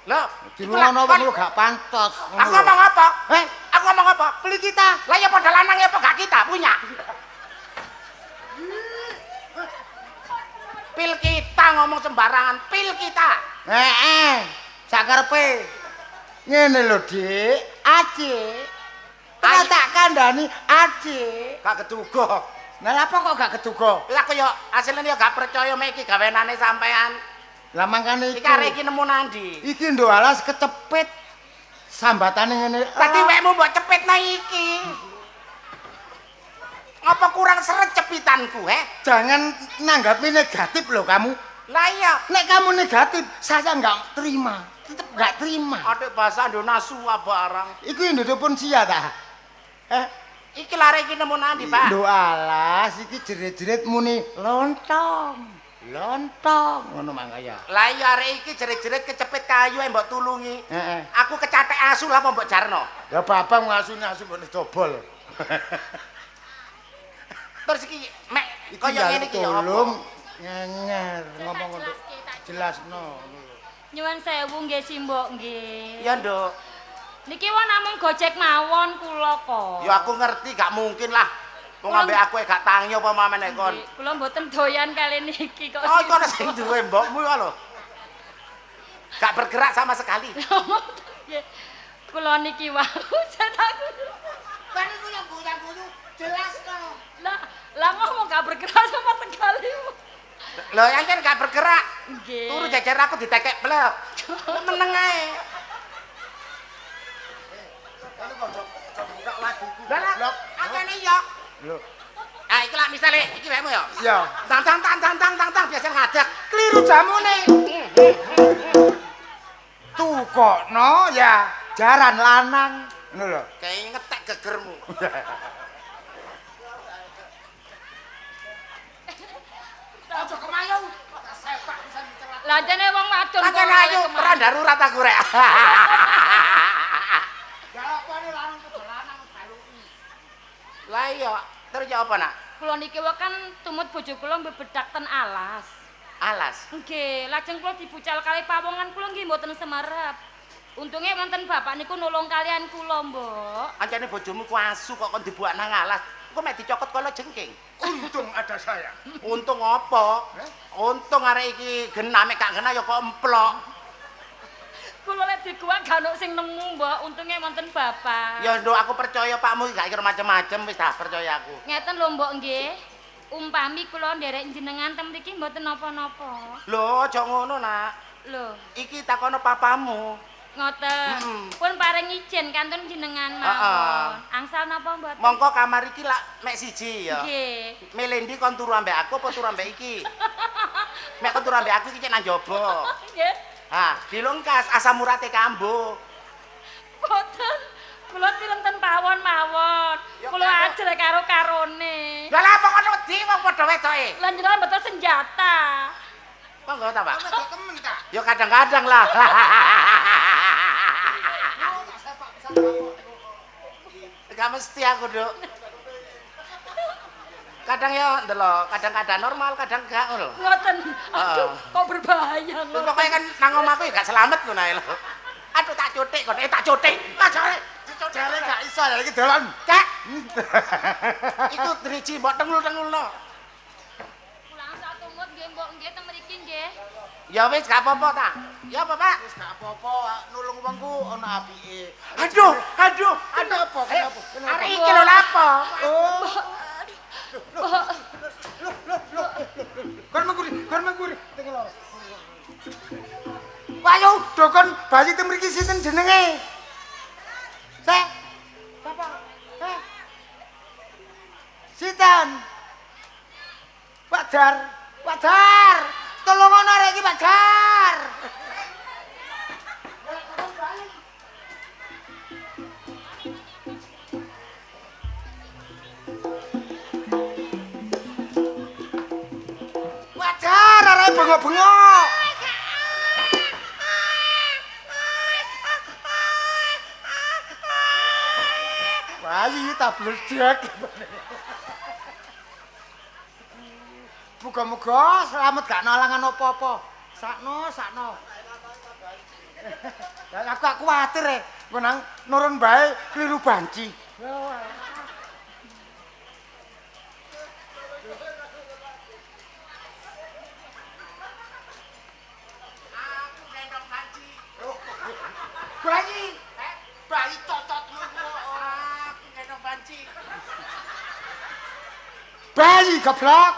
Lho, Dirungokno wong lu gak pantes. Aku ngomong apa? Heh? Aku ngomong apa? Beli kita. Lah ya padha lanang ya apa gak kita punya? Pil kita ngomong sembarangan, pil kita. Heeh. Sakarepe. Ngene lho, Dik. Adik. Ora tak kandhani, Adik. Gak keduga. Lah lha apa kok gak keduga? Lah aku ya asline ya gak percaya mek iki gawenane sampean. Lah mangkane iki. Iki arek iki nemu nandi? Iki nduk alas kecepit. Sambatane ngene. Dadi wekmu mbok cepit nang iki. Apa kurang seret cepitanku, he? Jangan nanggapi negatif loh kamu. Lah iya, nek kamu negatif, saya nggak terima. Tetep nggak terima. Adik bahasa Indonesia barang. Iku Indonesia sia ta? Iki lare iki nemu nandi, Pak? Nduk alas iki jerit-jerit muni lontong. Lontong ngono mangkaya. Lah iya arek iki jerit-jerit kecepit kayu mbok tulungi. Heeh. Aku kecatek asu lah apa mbok jarno. Ya bapak ngasune asu mbok dobol. Terus iki mek kaya ngene iki ya apa? Tolong ngenger ngomong ngono. Jelasno. Nyuwun sewu nggih Simbok nggih. Ya, Nduk. Niki wong namung gojek mawon kula kok. Ya aku ngerti gak mungkin lah. Wong ambek aku gak tangi apa mamene kon. Kula mboten doyan kali niki kok. Oh, iku ana sing duwe mbokmu ya lho. Gak bergerak sama sekali. Nggih. Kula niki wau aku. Kan iku yang guyu-guyu jelasno. Lah, lah ngomong gak bergerak sama sekali. Lho, yang kan gak bergerak. Nggih. Turu jejer aku ditekek blek. Meneng ae. Lah, akene yo. Lho. Ah, iki lak misale iki wekmu yo. Iya. Tang tang tang tang tang tang tang biasa ngadeg. Kliru jamune. Tukokno ya jaran lanang. Ngono lho. Kayak ngetek gegermu. Aja kemayu. Tak sepak pisan celak. Lah jane wong wadon kok. Ayo peran darurat aku rek. Jalapane lanang kudu lanang baluki. Lah iya, terus ya apa nak? Kula niki wae kan tumut bojo kula mbebedak ten alas. Alas? Nggih, lajeng kula dibucal kali pawongan kula nggih mboten semerep. Untunge wonten bapak niku nulung kalian kula, Mbok. Ancene bojomu ku asu kok kon dibuak nang alas. Kok mek dicokot kala jengking. Untung ada saya. Untung apa? Untung arek iki genah mek gak genah ya kok emplok. Kula lek diguwak gak ono sing nemu, Mbok. Untunge wonten bapak. Ya nduk aku percaya pakmu gak kira macem-macem wis tak percaya aku. Ngeten lho, Mbok nggih. Umpami kula nderek jenengan ten mriki mboten napa-napa. Lho, aja ngono, Nak. Lho, iki takono papamu. Ngoten. Pun paring izin kantun jenengan mawon. Angsal napa mboten? Mongko kamar iki lak mek siji ya. Nggih. Milih ndi kon turu ambek aku apa turu ambek iki? Mek kon turu ambek aku iki cek nang njaba. Nggih. Ha, dilungkas asam urate kambuh. Mboten. Kula tilem ten pawon mawon. Kula ajrek karo karone. Lah lha apa kono wedi wong padha wedoke? Lah jenengan mboten senjata. Monggo ta, Pak? Wedok temen ta? Ya kadang-kadang lah. Gak mesti aku, Duk. Kadang ya ndelok, kadang-kadang normal, kadang gak ngono. Ngoten. Aduh, kok berbahaya ngono. Pokoke kan nang omahku ya gak selamat ngono ae lho. Aduh tak cutik kon, tak cutik. Tak cutik. Jare gak iso ya iki dolan. Cek. Iku driji mbok tengul-tengulno. Kula sak tumut nggih mbok nggih ten mriki nggih. Ya wis gak apa-apa ta. Ya apa, Pak? Wis gak apa-apa, nulung wong ku ana apike. Aduh, aduh, aduh apa? Kenapa? Arek iki lho lapo? Oh. Loh, loh, loh. Kon mengkuri, kon mengkuri. Tengok loro. Wayo, dokon bayi teng mriki sinten jenenge? Sek. Sapa? Eh. Sinten? Pak Dar. Pak Dar. Tolong ana arek iki Pak Dar. Pak Dar, arek bengok-bengok. Wah, iki tak bledek. Muga-muga selamat gak nalangan apa-apa. Sakno, sakno. Lah aku gak kuwatir e. Engko nang nurun bae kliru banci. Aku gendong banci. Bayi. Bayi cocot ngono. Aku gendong banci. Bayi goblok.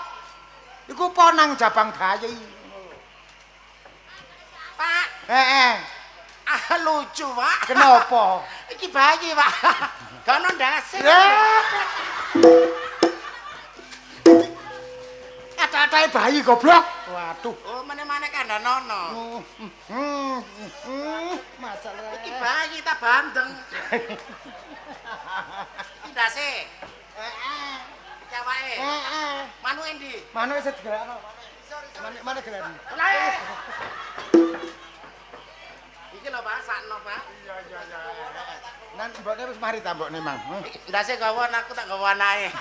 Iku ponang jabang bayi. Pak, Heeh. ah lucu, Pak. Kenapa? Iki bayi, Pak. Gak ono ndase. Ada-adae bayi goblok. Waduh. Oh, meneh-meneh kandhanono. Masalah. Iki bayi ta bandeng. Iki ndase. Heeh. Iki awake. Heeh. Manuke ndi? Manuke sing digerakno. Manuk gerakno. Lah. Iki lho, Pak, sakno, Pak. Iya iya iya. Nan mbokne wis mari ta mbokne, Mang. Ndase gawa aku tak gawa anake.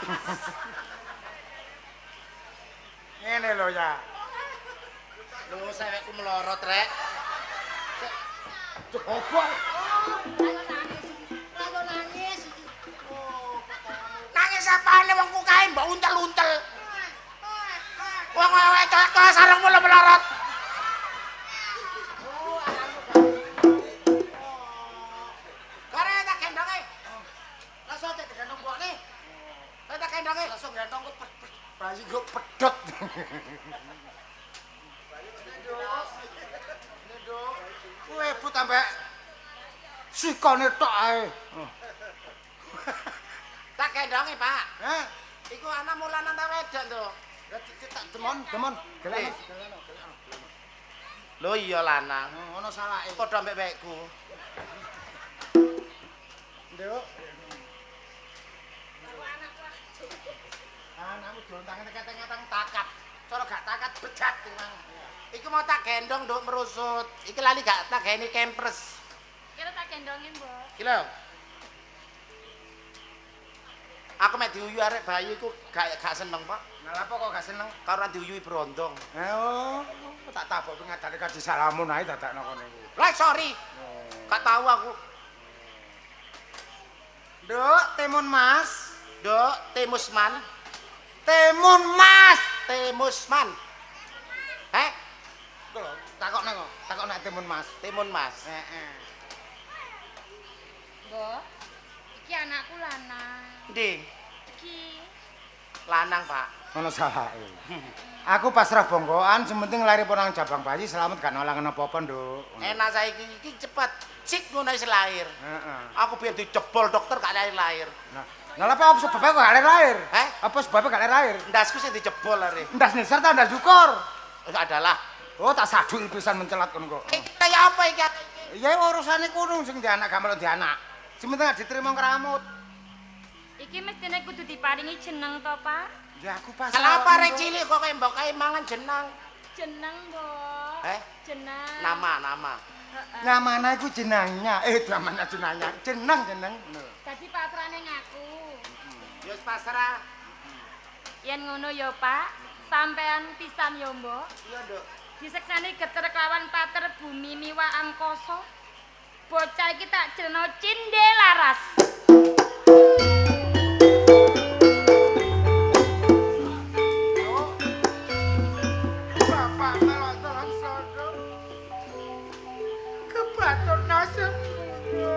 Ngene lho ya. Lho, sewekku melorot, Rek. Coba. Nangis apane wong kukae mbok untel-untel. Wong wedok kok sarungmu lho melorot. Kare tak gendonge. Langsung tak gendong mbokne. Tak gendonge. Langsung gendong kok bayi kok pedhot. Kowe but ambek sikone tok ae. Tak gendonge, Pak. Heh. Iku anakmu lanang ta wedok, Nduk? Tak demon, demon. Gelekno, gelekno. Lho iya lanang. Ono salake. Padha ambek wekku. Nduk. Anakmu diuntangi keteng-keteng takat. Cara gak takat bejat emang. Iku mau tak gendong, Nduk, merusut. Iki lali gak tak gaene kempres. Kira tak gendongin, Mbok. Iki lho. Aku mek diuyu arek bayi iku gak seneng, Pak. Lah apa kok gak seneng? Karo diuyuhi brondong. Oh, tak tabok ngadane kaji salamun ae dadakno kono iku. Lah sorry. Gak tahu aku. Nduk, timun Mas. Nduk, timusman. Timun Mas. Timusman. Heh? Iku lho, takokne kok. Takokne timun Mas. Timun Mas. Heeh. Mbok, iki anakku lanang. Endi? Iki. Lanang, Pak. Ono salake. Aku pasrah bongkoan, sementing lari ponang jabang bayi selamat gak nolangan apa-apa, Nduk. Enak saiki iki cepet. Cik ngono wis lahir. Heeh. Aku biyen dijebol dokter gak lahir-lahir. Nah, lha apa sebabnya kok gak lahir-lahir? Heh? Apa sebabnya gak lahir-lahir? Ndasku sing dijebol are. Ndas nisar ta ndas ukur? Adalah. Oh, tak saduk pisan mencelat kono kok. Iki kaya apa iki? Ya urusane kuno sing di anak gak melok di anak. Sing penting gak diterima keramut. Iki mestine kudu diparingi jeneng to, Pak? Ya aku pas. Kenapa arek cilik kok kaya mbok kae mangan jenang? Jeneng, Mbok. Eh? Jenang. Nama, nama. Heeh. Namanya iku jenangnya. Namanya jenangnya. Jeneng, jeneng. Dadi pasrahne ngaku. Ya wis pasrah. Yen ngono ya, Pak, sampean pisan ya, Mbok. Iya, Nduk. Diseksani geter kelawan pater bumi miwa angkasa. Bocah iki tak jenengno Cinde Laras. Bapak melok tolong sono. Kebatur nasibmu.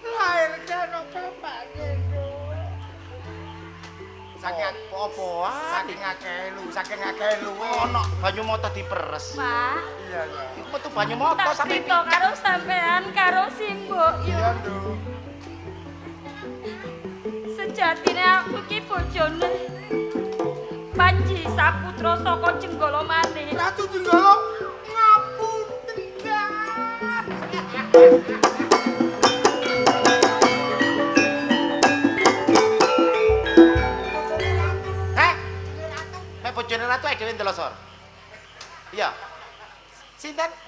Lahir karo bapak kene. Saking apa-apaan? Saking akeh lu, saking akeh luwe. Ono banyu mata diperes. Pak. Iya, iya. Iku metu banyu mata Tak sampe crita karo sampean karo simbok yo. Iya, Nduk. Sejatine aku ki bojone Panji Saputra saka Jenggala Manik. Ratu Jenggala ngapunten dah. Heh? Mek bojone ratu ae dhewe ndelosor. Iya. Sinten? Bojone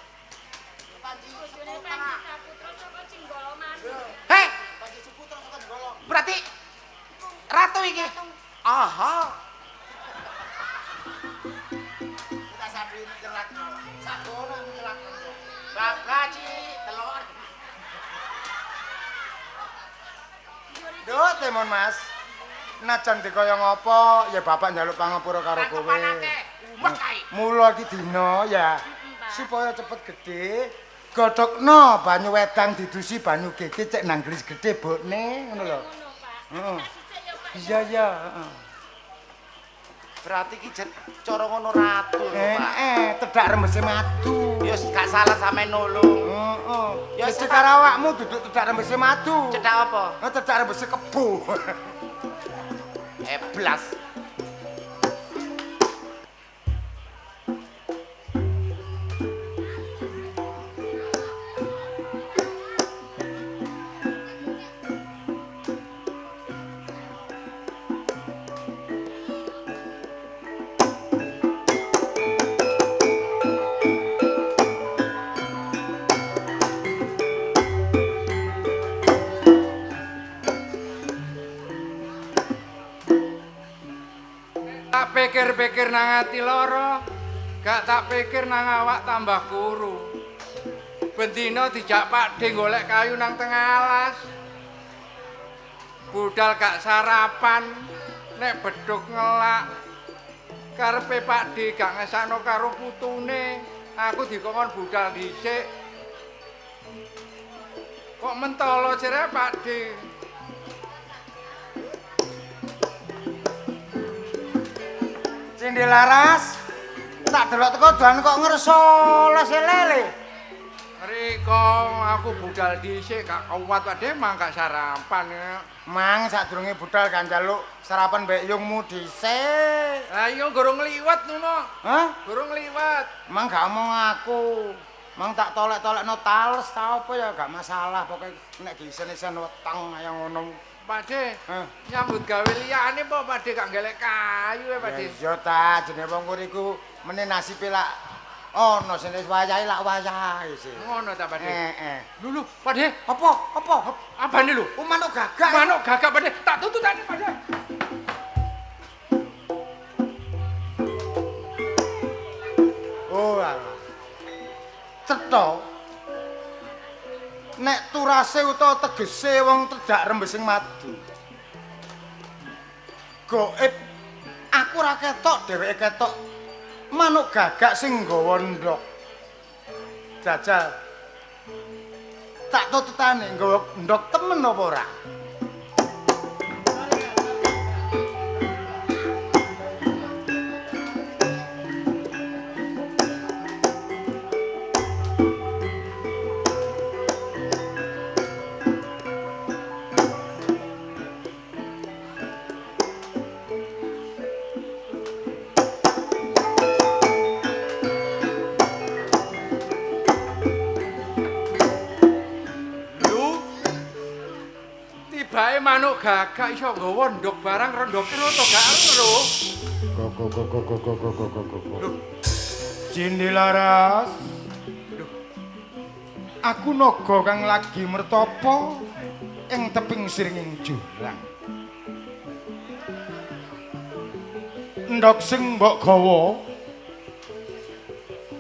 Panji Saputra saka Jenggala Manik. Heh, Panji Saputra saka Jenggala. berarti ratu iki. Aha. Aku nyelak. Sakono aku nyelak. Babah cilik telur. Duh, Temon Mas. Najan dikaya ngopo, ya bapak njaluk pangapura karo kowe. Umek kae. Mula iki dina ya supaya cepet gedhe, godhokno banyu wedang didusi banyu gege cek nang gelis gedhe bokne ngono lho. Heeh. Iya iya, heeh. Berarti iki cara ngono ratu lho, Pak. Tedak rembese madu. Ya gak salah sampe nulung. Heeh. Ya cek karo awakmu duduk tedak rembese madu. Cedak apa? Heeh, tedak rembese kebo. Eblas. Tak pikir-pikir nang ati lara, gak tak pikir nang awak tambah kuru. Bendina dijak Pakde golek kayu nang tengah alas. Budal gak sarapan, nek beduk ngelak. Karepe Pakde gak ngesakno karo putune, aku dikongkon budal dhisik. Kok mentolo jere Pakde? Cindhe Laras, tak delok teko doan kok ngerso lese lele. Riko, aku budal dhisik gak kuat Pakde, mang gak sarapan. Mang sadurunge budal gak njaluk sarapan mbek yungmu dhisik. Lah iya gorong ngliwat ngono. Hah? Gorong ngliwat. Mang gak omong aku. Mang tak tolek-tolekno tales ta apa ya gak masalah pokoke nek diisen-isen weteng kaya ngono. Pakde, nyambut gawe liyane apa Pakde gak golek kayu ya Pakde? Iya ta, jenenge wong iku meneh nasibe lak ana sing wis wayahe lak wayahe sih. Ngono ta Pakde? Heeh. Lho lho, Pakde, apa? Apa? Abane lho. Oh, manuk gagak. Manuk gagak Pakde, tak tututane Pakde. Oh, alah. Cetha. Nek turase utawa tegese wong tedak rembesing madu. Gaib aku ora ketok, dheweke ketok manuk gagak sing nggawa ndhok. Jajal. Tak tututane nggawa ndhok temen apa ora? Tibae manuk gagak iso nggawa ndhok barang rondoke rata gak ero. Go go go go go go go go go. Cindhe Laras. Aku naga kang lagi mertapa ing teping siringing jurang. Ndhok sing mbok gawa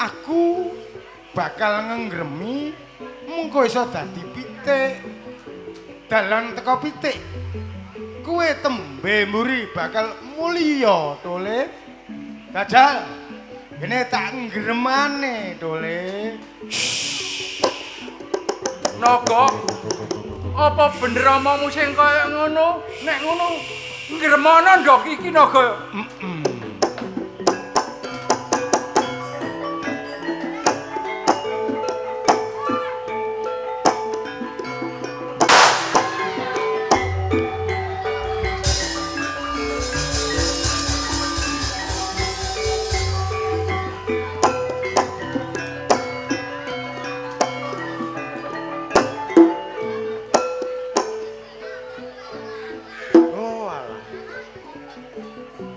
aku bakal ngengremi mungko iso dadi pitik. Dalan teko pitik kuwe tembe mburi bakal mulya tole. Jajal ngene tak ngremane tole. Naga, apa bener omongmu sing kaya ngono? Nek ngono ngremono ndhok iki naga.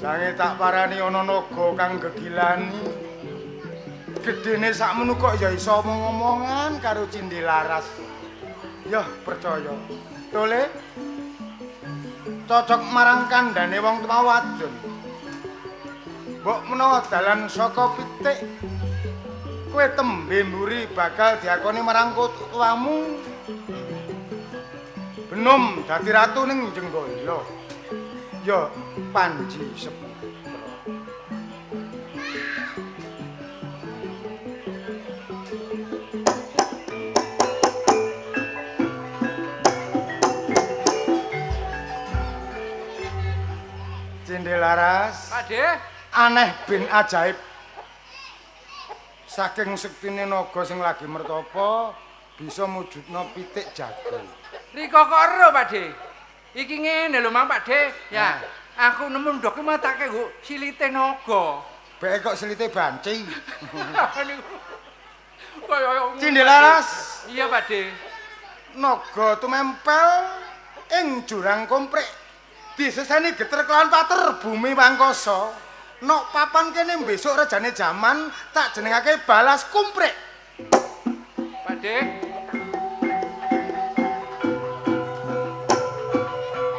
Jange tak parani ana naga kang gegilani. Gedene sakmene kok ya iso omong-omongan karo Cindhe Laras. Yah, percaya. Tole cocok marang kandhane wong tuwa wadon. Mbok menawa dalan saka pitik kowe tembe mburi bakal diakoni marang tuamu. Benom dadi ratu ning Jenggala. Ya Panji Seputra. Cindelaras. Pakde, aneh bin ajaib. Saking sektine naga sing lagi mertapa bisa mujudna pitik jago. Rika kok ero, Pakde? Iki ngene lho, Mang Pakde. Ya, aku nemu ndok ki matake nggo silite naga. Beke kok silite banci. Kaya Cindelaras. Iya, Pakde. Naga tumempel ing jurang komprek. Diseseni geter kelawan pater bumi wangkasa. Nok papan kene besok rejane jaman tak jenengake balas kumprek. Pakde.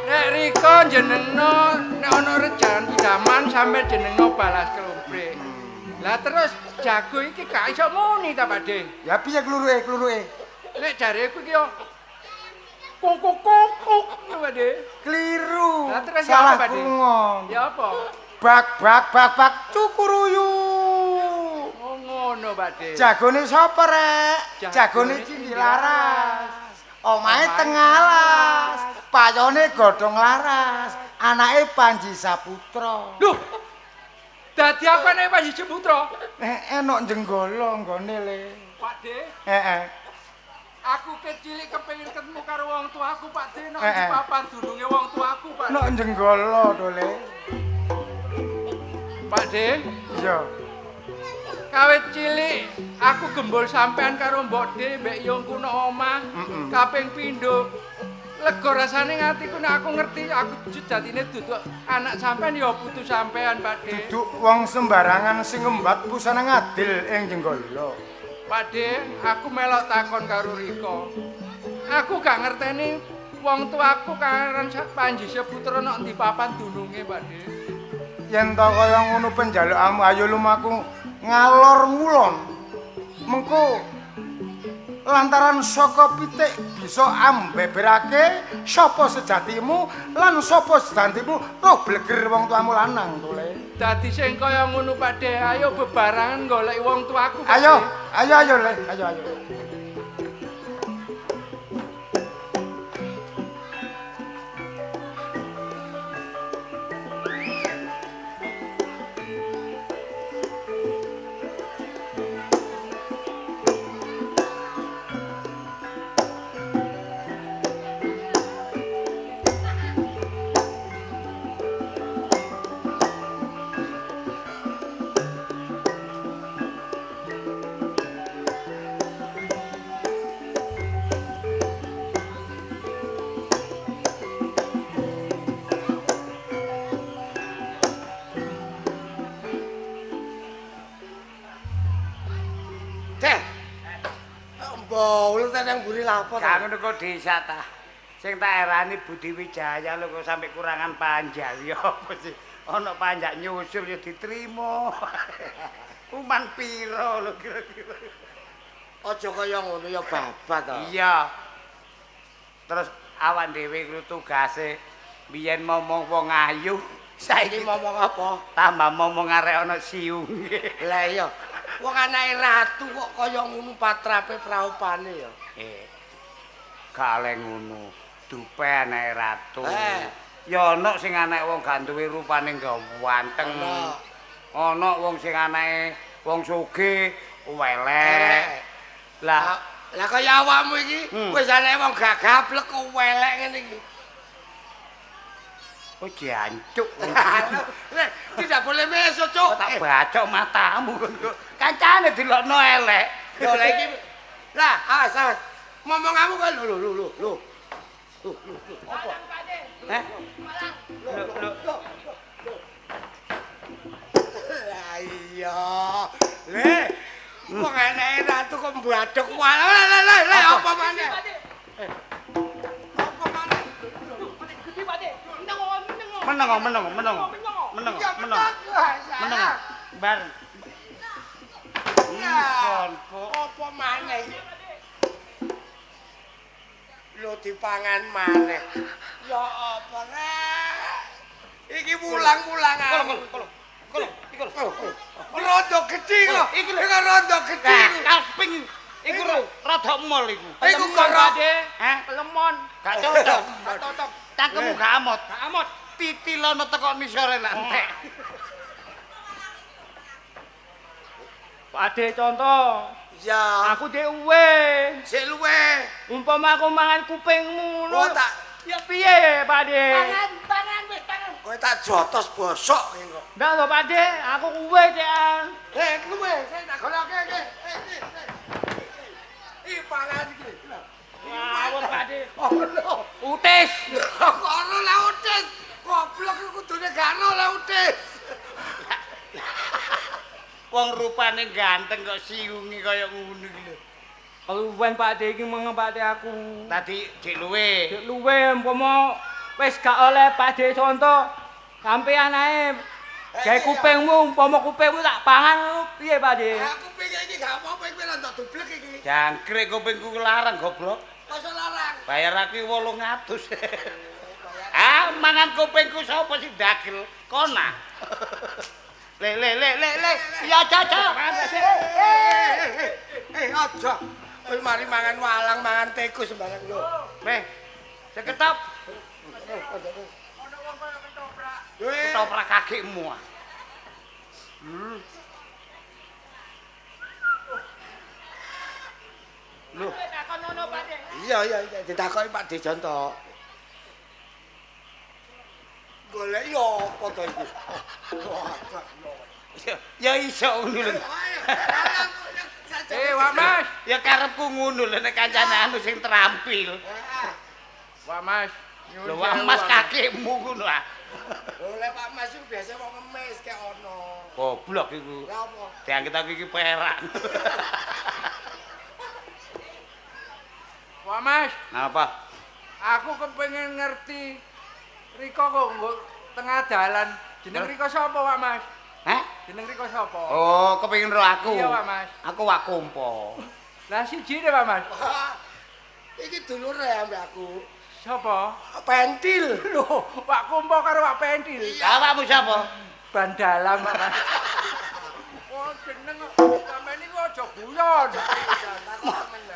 Nek rika jenengno nek ana rejan jaman sampe jenengno balas kumprek. Lah terus jago iki gak iso muni ta, Pakde? Ya piye kluruke, kluruke? Nek jareku iki yo kok kok kok Pakde. Kliru. Lah terus salah ya apa, Pakde? krungon. Ya apa? Bak bak bak bak cukuruyu. Oh ngono, Pakde. Jagone sapa rek? Jagone Cindilaras. Omahe Tengalas, payone Godhong Laras, anake Panji Saputra. Lho. Dadi aku anake Panji Saputra. Enok Jenggala nggone le. Pakde. Heeh. Aku kecilik kepengin ketemu karo wong tuaku, Pakde, nek di papan dununge wong tuaku, Pakde. Nok Jenggala to, Le. Pakde. Iya. Kawit cilik aku gembul sampean karo Mbok De mbek yongku nok omah. Kaping pindho. Lega rasane atiku nek aku ngerti aku jatine duduk anak sampean ya putu sampean, Pakde. Duduk wong sembarangan sing ngembat pusana ngadil ing Jenggala. Pakde, aku melok takon karo Rika. Aku gak ngerteni wong tuaku karan Panji Saputra nok ndi papan dununge, Pakde. Yen to kaya ngono penjalukamu ayo lumaku ngalor ngulon. Mengko lantaran saka pitik bisa ambeberake sapa sejatimu lan sapa sedantimu roh bleger wong tuamu lanang to, Le. Dadi sing kaya ngono, Pakde, ayo bebarengan golek wong tuaku, Pakde. Ayo, ayo ayo Le, ayo ayo. Gak ngono kok desa ta. Sing tak erani Budi Wijaya lho kok sampe kurangan panjang ya apa sih? Ana panjak nyusul ya diterima. Uman piro lho kira-kira. Aja kaya ngono ya babat ta. Iya. Terus awak dhewe kuwi tugase biyen momong wong ayu, saiki momong apa? Tambah momong arek ana siunge. Lah iya. Wong anake ratu kok kaya ngono patrape praupane ya. Gak ngono. Dupe anake ratu. Ya ana sing anake wong gak duwe rupane ganteng. Ana wong sing anake wong sugih, welek. Lah lah kaya awakmu iki wis anake wong gak gablek kok welek ngene iki. Oh jancuk. Tidak boleh meso, Cuk. Tak bacok matamu kok. Kancane dilokno elek. Yo lah iki. Lah, awas awas. Ngomongamu kok lho lho lho lho. Lho lho. Apa? Heh? Lho lho. Lah iya. Le. Wong anake ratu kok mbadhok wae. Lah lah lah apa maneh? Apa maneh? Meneng meneng meneng. Meneng. Meneng, meneng. Meneng. Bar. Apa maneh? Lho dipangan maneh. Ya apa rek? Iki mulang-mulang aku. Kolo, iki lho. Rondo gedhi kok. Iki lho. Iki rondo gedhi. Kaping iku rada mol iku. Iku karo Heh, lemon. Gak cocok. Gak cocok. Cangkemmu gak amot. Gak amot. Titilono teko nisore lak entek. Pak De contoh. Iya. Aku dhek uwe. Sik luwe. Umpama aku mangan kupingmu lho. Tak ya piye, Pak De? Pangan, pangan wis pangan. Kowe tak jotos bosok iki kok. Ndak lho, Pak De, aku uwe cekan. Eh, luwe, saya tak goleke iki. Iki pangan iki. Ngawur, Pak De. Oh lho. Utis. Kok ora lah utis. Goblok iku kudune gak ora lah utis. Wong rupane ganteng kok siungi kaya ngono iki lho. Keluwen Pak De iki mengeng Pak De aku. Tadi dik luwe. Dik luwe umpama wis gak oleh Pak De contoh sampean ae gawe kupingmu umpama kupingmu tak pangan piye Pak De? Aku kuping iki gak apa-apa iki rada dublek iki. Jangkrik kupingku larang goblok. Masa larang? Bayar aku 800. Ah, mangan kupingku sapa sing dagel? Kona. Le le le le le. Ya caca. Eh aja. Wis mari mangan walang, mangan tikus sembarang lho. Meh. Seketop. Ono wong kaya ketoprak. Ketoprak kakimu. Lho. Takon ngono Pak De. Iya iya ditakoki Pak De Jonto. Golek yo apa to iki? Ya iso ngono lho. Eh, Wak Mas. Ya karepku ngono lho nek kancane anu sing terampil. Wak Mas. Lho Wak Mas kakekmu ngono ah. Lho lek Pak Mas iku biasa wong ngemis kek ono. Goblok iku. Lha apa? Diangkat aku iki perak. Wak Mas. Napa? Aku kepengin ngerti Riko kok nggo tengah dalan. Jeneng Riko sapa, Wak Mas? Hah? Jeneng Riko sapa? Oh, kepengin ro aku. Iya, Wak Mas. Aku Wak Kumpo. Lah siji ne, Pak Mas. Iki dulure ambek aku. Sapa? Pentil. Lho, Wak Kumpo karo Wak Pentil. Lah awakmu sapa? Bandalam, Pak Mas. Oh, jeneng sampean niku aja guyon.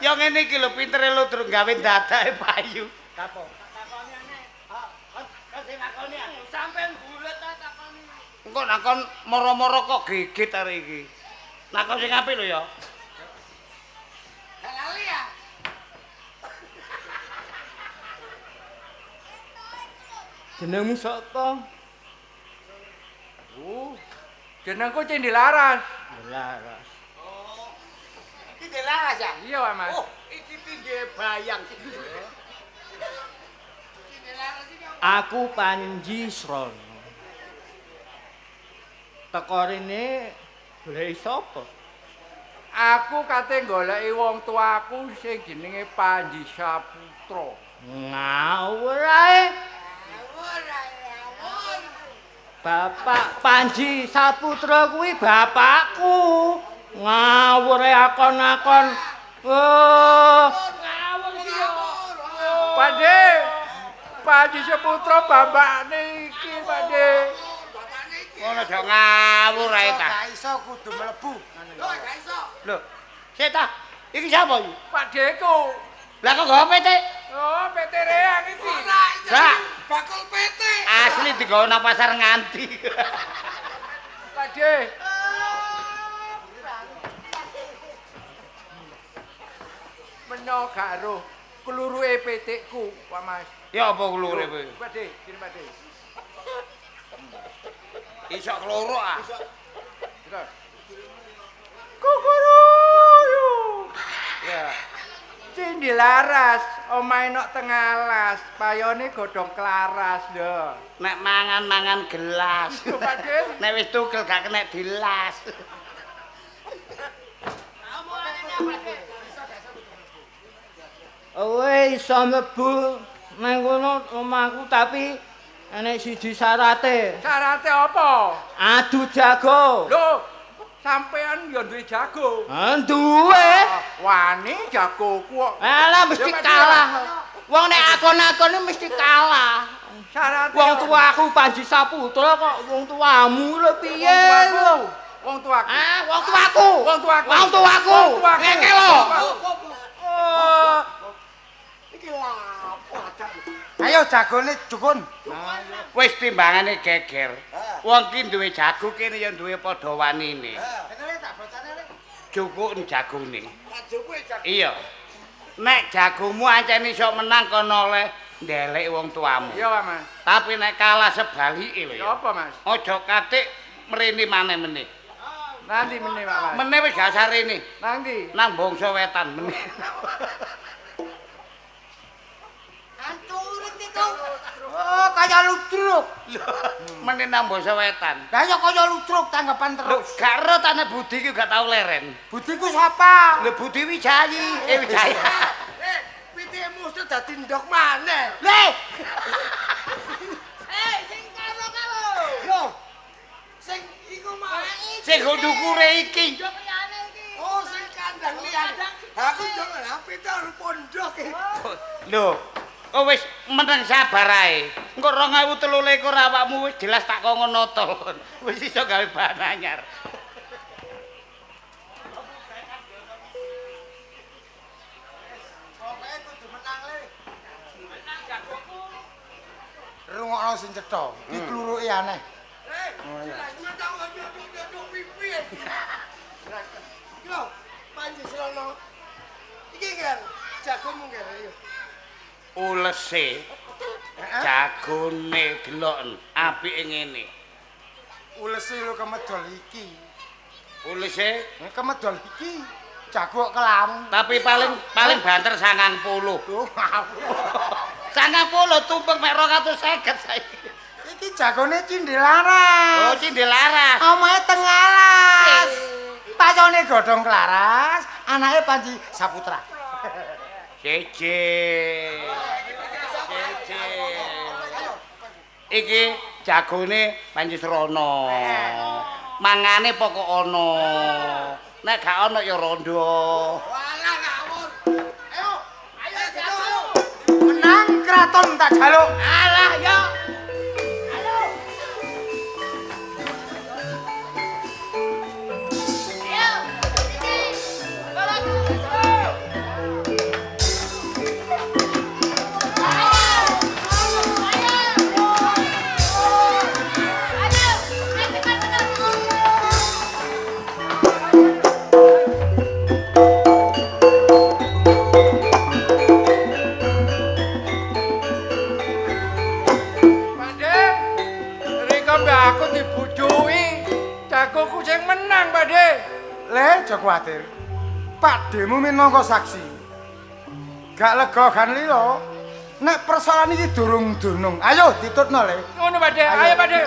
Ya ngene iki lho pintere lho gawe dadake payu. Apa? Sampeyan bulet ta takoni. Engko nakon moro-moro kok gigit arek iki. Nakon sing apik lho ya. Gak lali ya. Jenengmu sapa? Jenengku Cindi Laras. Laras. Oh. Cindi Laras ya? Iya, Pak Mas. Oh, iki tinggi bayang. Aku Panji Srono. Teko rene goleki sapa? Aku kate goleki wong tuaku sing jenenge Panji Saputra. Ngawur ae. Ngawur ae, ngawur. Bapak Panji Saputra kuwi bapakku. Ngawur ae akon-akon. Oh, ngawur iki yo. Pakde. Panji Saputra bapakne iki, Pakde. Ngono aja ngawur ae ta. Gak iso kudu mlebu. Lho, gak iso. Lho, sik ta. Iki sapa iki? Pakdeku. Lah kok nggawa PT? Oh, PT Reang iki. Ora, Gak. bakul PT. Asli digawa nang pasar nganti. Pakde. Meno gak roh kluruke PT-ku, Pak Mas. Ya apa kluruke kowe? Pakde, kene Pakde. Iso kluruk ah. Terus. Kukuruyu. Ya. Cindi Laras, omahe nok tengah alas, payone godhong klaras lho. Nek mangan-mangan gelas. Lho, Pakde. Nek wis tugel gak kena dilas. Kowe iso mlebu nang kono omahku tapi Enek siji syarate. Syarate apa? Adu jago. Lho, sampean ya duwe jago. Ah, duwe. Wani jagoku kok. Alah mesti kalah. Wong nek akon-akon mesti kalah. Syarate wong tuaku Panji Saputra kok wong tuamu lho piye lho? Wong tuaku. Ah, wong tuaku. Wong tuaku. Wong tuaku. Ngeke lho. Oh. Iki lapo ajak. Ayo jagone dukun. Wis timbangane geger. Wong ki duwe jago kene ya duwe padha wanine. Jukuk jagone. Iya. Nek jagomu ancen iso menang kono oleh ndelek wong tuamu. Iya, Mas. Tapi nek kalah sebalike lho ya. Apa, Mas? Aja katik mrene maneh meneh. Nanti meneh, Pak Mas. Meneh wis gak sarene. Nang ndi? Nang Bangsa Wetan meneh. Ancurit iku. Oh, kaya ludruk. Meneh nang Bangsa Wetan. Lah ya kaya ludruk tanggapan terus. Lho, gak ero tane Budi ki gak tau leren. Budiku sapa? Lho Budi Wijayi, eh Wijaya. Eh, pitike musuh dadi ndok maneh. Le. Eh, sing karo karo. Lho. Sing iku mau. Sing ndukure iki. Ndok liyane iki. Oh, sing kandang liyane. Aku ndok lha pitik pondok iki. Lho. Oh wis meneng sabar ae. Engko 2023 awakmu wis jelas tak kongkon nata. Wis iso gawe bahan anyar. Pokoke kudu menang le. Menang jagoku. Rungokno sing cetha, iki kluruke aneh. Eh, jelas menang nyucuk-nyucuk pipi. Iki lho, Panji Srana. Iki nger, jagomu nger ayo. Ulese jagone deloken apike ngene. Ulese lho kemedol iki. Ulese kemedol iki. Jago kelamu. Tapi paling banter 90. Lho, 90 tumpeng mek 250 saiki. Iki jagone Cindelaras. Oh, Cindelaras. Omahe teng alas. Pacone godhong klaras, anake Panji Saputra. Siji. Siji. Iki jagone Panji Srana. Mangane pokok ana. Nek gak ana ya rondo. Walah ngawur. Ayo, ayo jago. Menang kraton tak jaluk. Alah ya. Jagoku sing menang, Pak De. Le, aja kuwatir. Pakdemu minangka saksi. Gak lega gan lila. Nek persoalan iki durung dunung. Ayo ditutno, Le. Ngono, Pak De. Ayo, Pak De.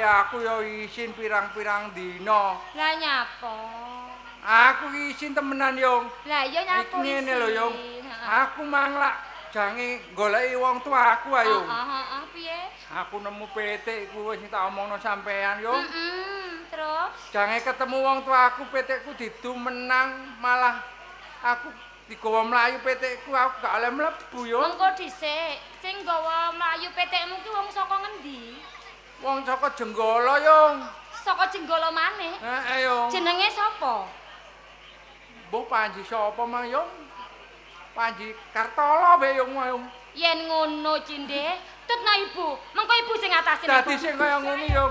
Aku ya isin pirang-pirang dina. Lah nyapa? Aku isin temenan, Yung. Lah iya nyapa? Ngene lho, Yung. Aku manglak jange goleki wong tuaku ayo. Heeh, heeh, piye? Aku nemu pitik iku wis tak omongno sampean, Yung. Heeh, terus? Jange ketemu wong tuaku, pitikku didu menang, malah aku Digawa mlayu petikku aku gak oleh mlebu yo. Mengko dhisik, sing nggawa mlayu petikmu ki wong saka ngendi? Wong saka Jenggala yo. Saka Jenggala maneh? Heeh yo. Jenenge sapa? Mbah Panji sapa mang yo? Panji Kartolo be yo yo. Yen ngono Cinde, tutna ibu. Mengko ibu sing ngatasi. Dadi sing kaya ngono yo.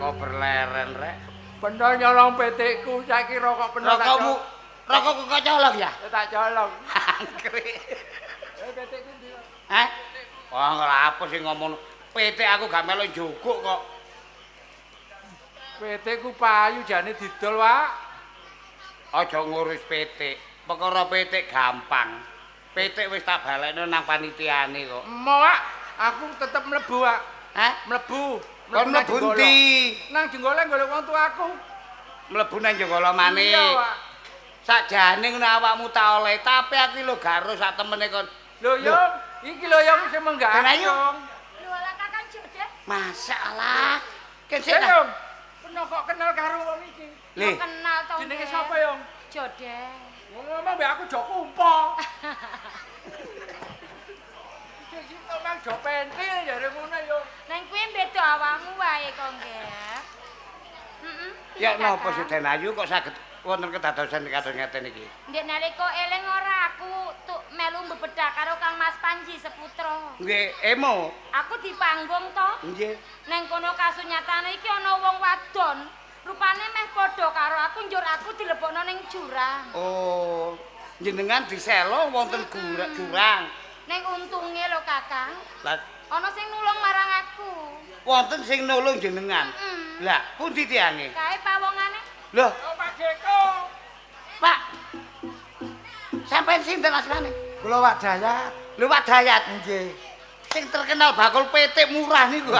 Kok berleren rek. Benda nyolong petikku saiki rokok penuh. Rokokmu, rokokku kok colong ya? Ya tak colong. Angkrik. Petikku ndi? Hah? Wah, lha apa sing ngomong petik aku gak melu njukuk kok. Petikku payu jane didol, Pak. Aja ngurus petik. Perkara petik gampang. Petik wis tak balekno nang panitiane kok. Mo, Pak. Aku tetep mlebu, Pak. Hah? Mlebu. Kon mlebu ndi? Nang Jenggala golek wong tuaku. Mlebu nang Jenggala maneh. Iya, Pak. Sakjane ngono awakmu tak oleh, tapi aku lho gak ero sak temene kon. Lho, yo, iki lho yo sing menggak. Lho, ala Kakang Jodeh. Masalah. Ken sik. Yo, peno kok kenal karo wong iki? Lho, kenal to. Jenenge sapa, yo? Jodeh. Wong ngomong mbek aku jok kumpo. Iki mang jok pentil jare ngono yo. Nang kuwi beda awakmu wae kok, Nggih. Heeh. Ya napa sih Den Ayu kok saged wonten kedadosan kados ngeten iki? Ndek nalika eling ora aku tuk melu mbebedhak karo Kang Mas Panji Seputra. Nggih, emo. Aku di panggung to. Nggih. Nang kono kasunyatane iki ana wong wadon, rupane meh padha karo aku njur aku dilebokno ning jurang. Oh, jenengan diselo wonten jurang. Ning untunge lho Kakang. Lah ana sing nulung marang aku. Wonten sing nulung jenengan. Lah, pundi tiange? Kae pawongane. Lho, oh, Pak Geko. Pak. Sampeyan sinten asmane? Kula Wak Dayat. Lho Wak Dayat. Nggih. Sing terkenal bakul pitik murah niku.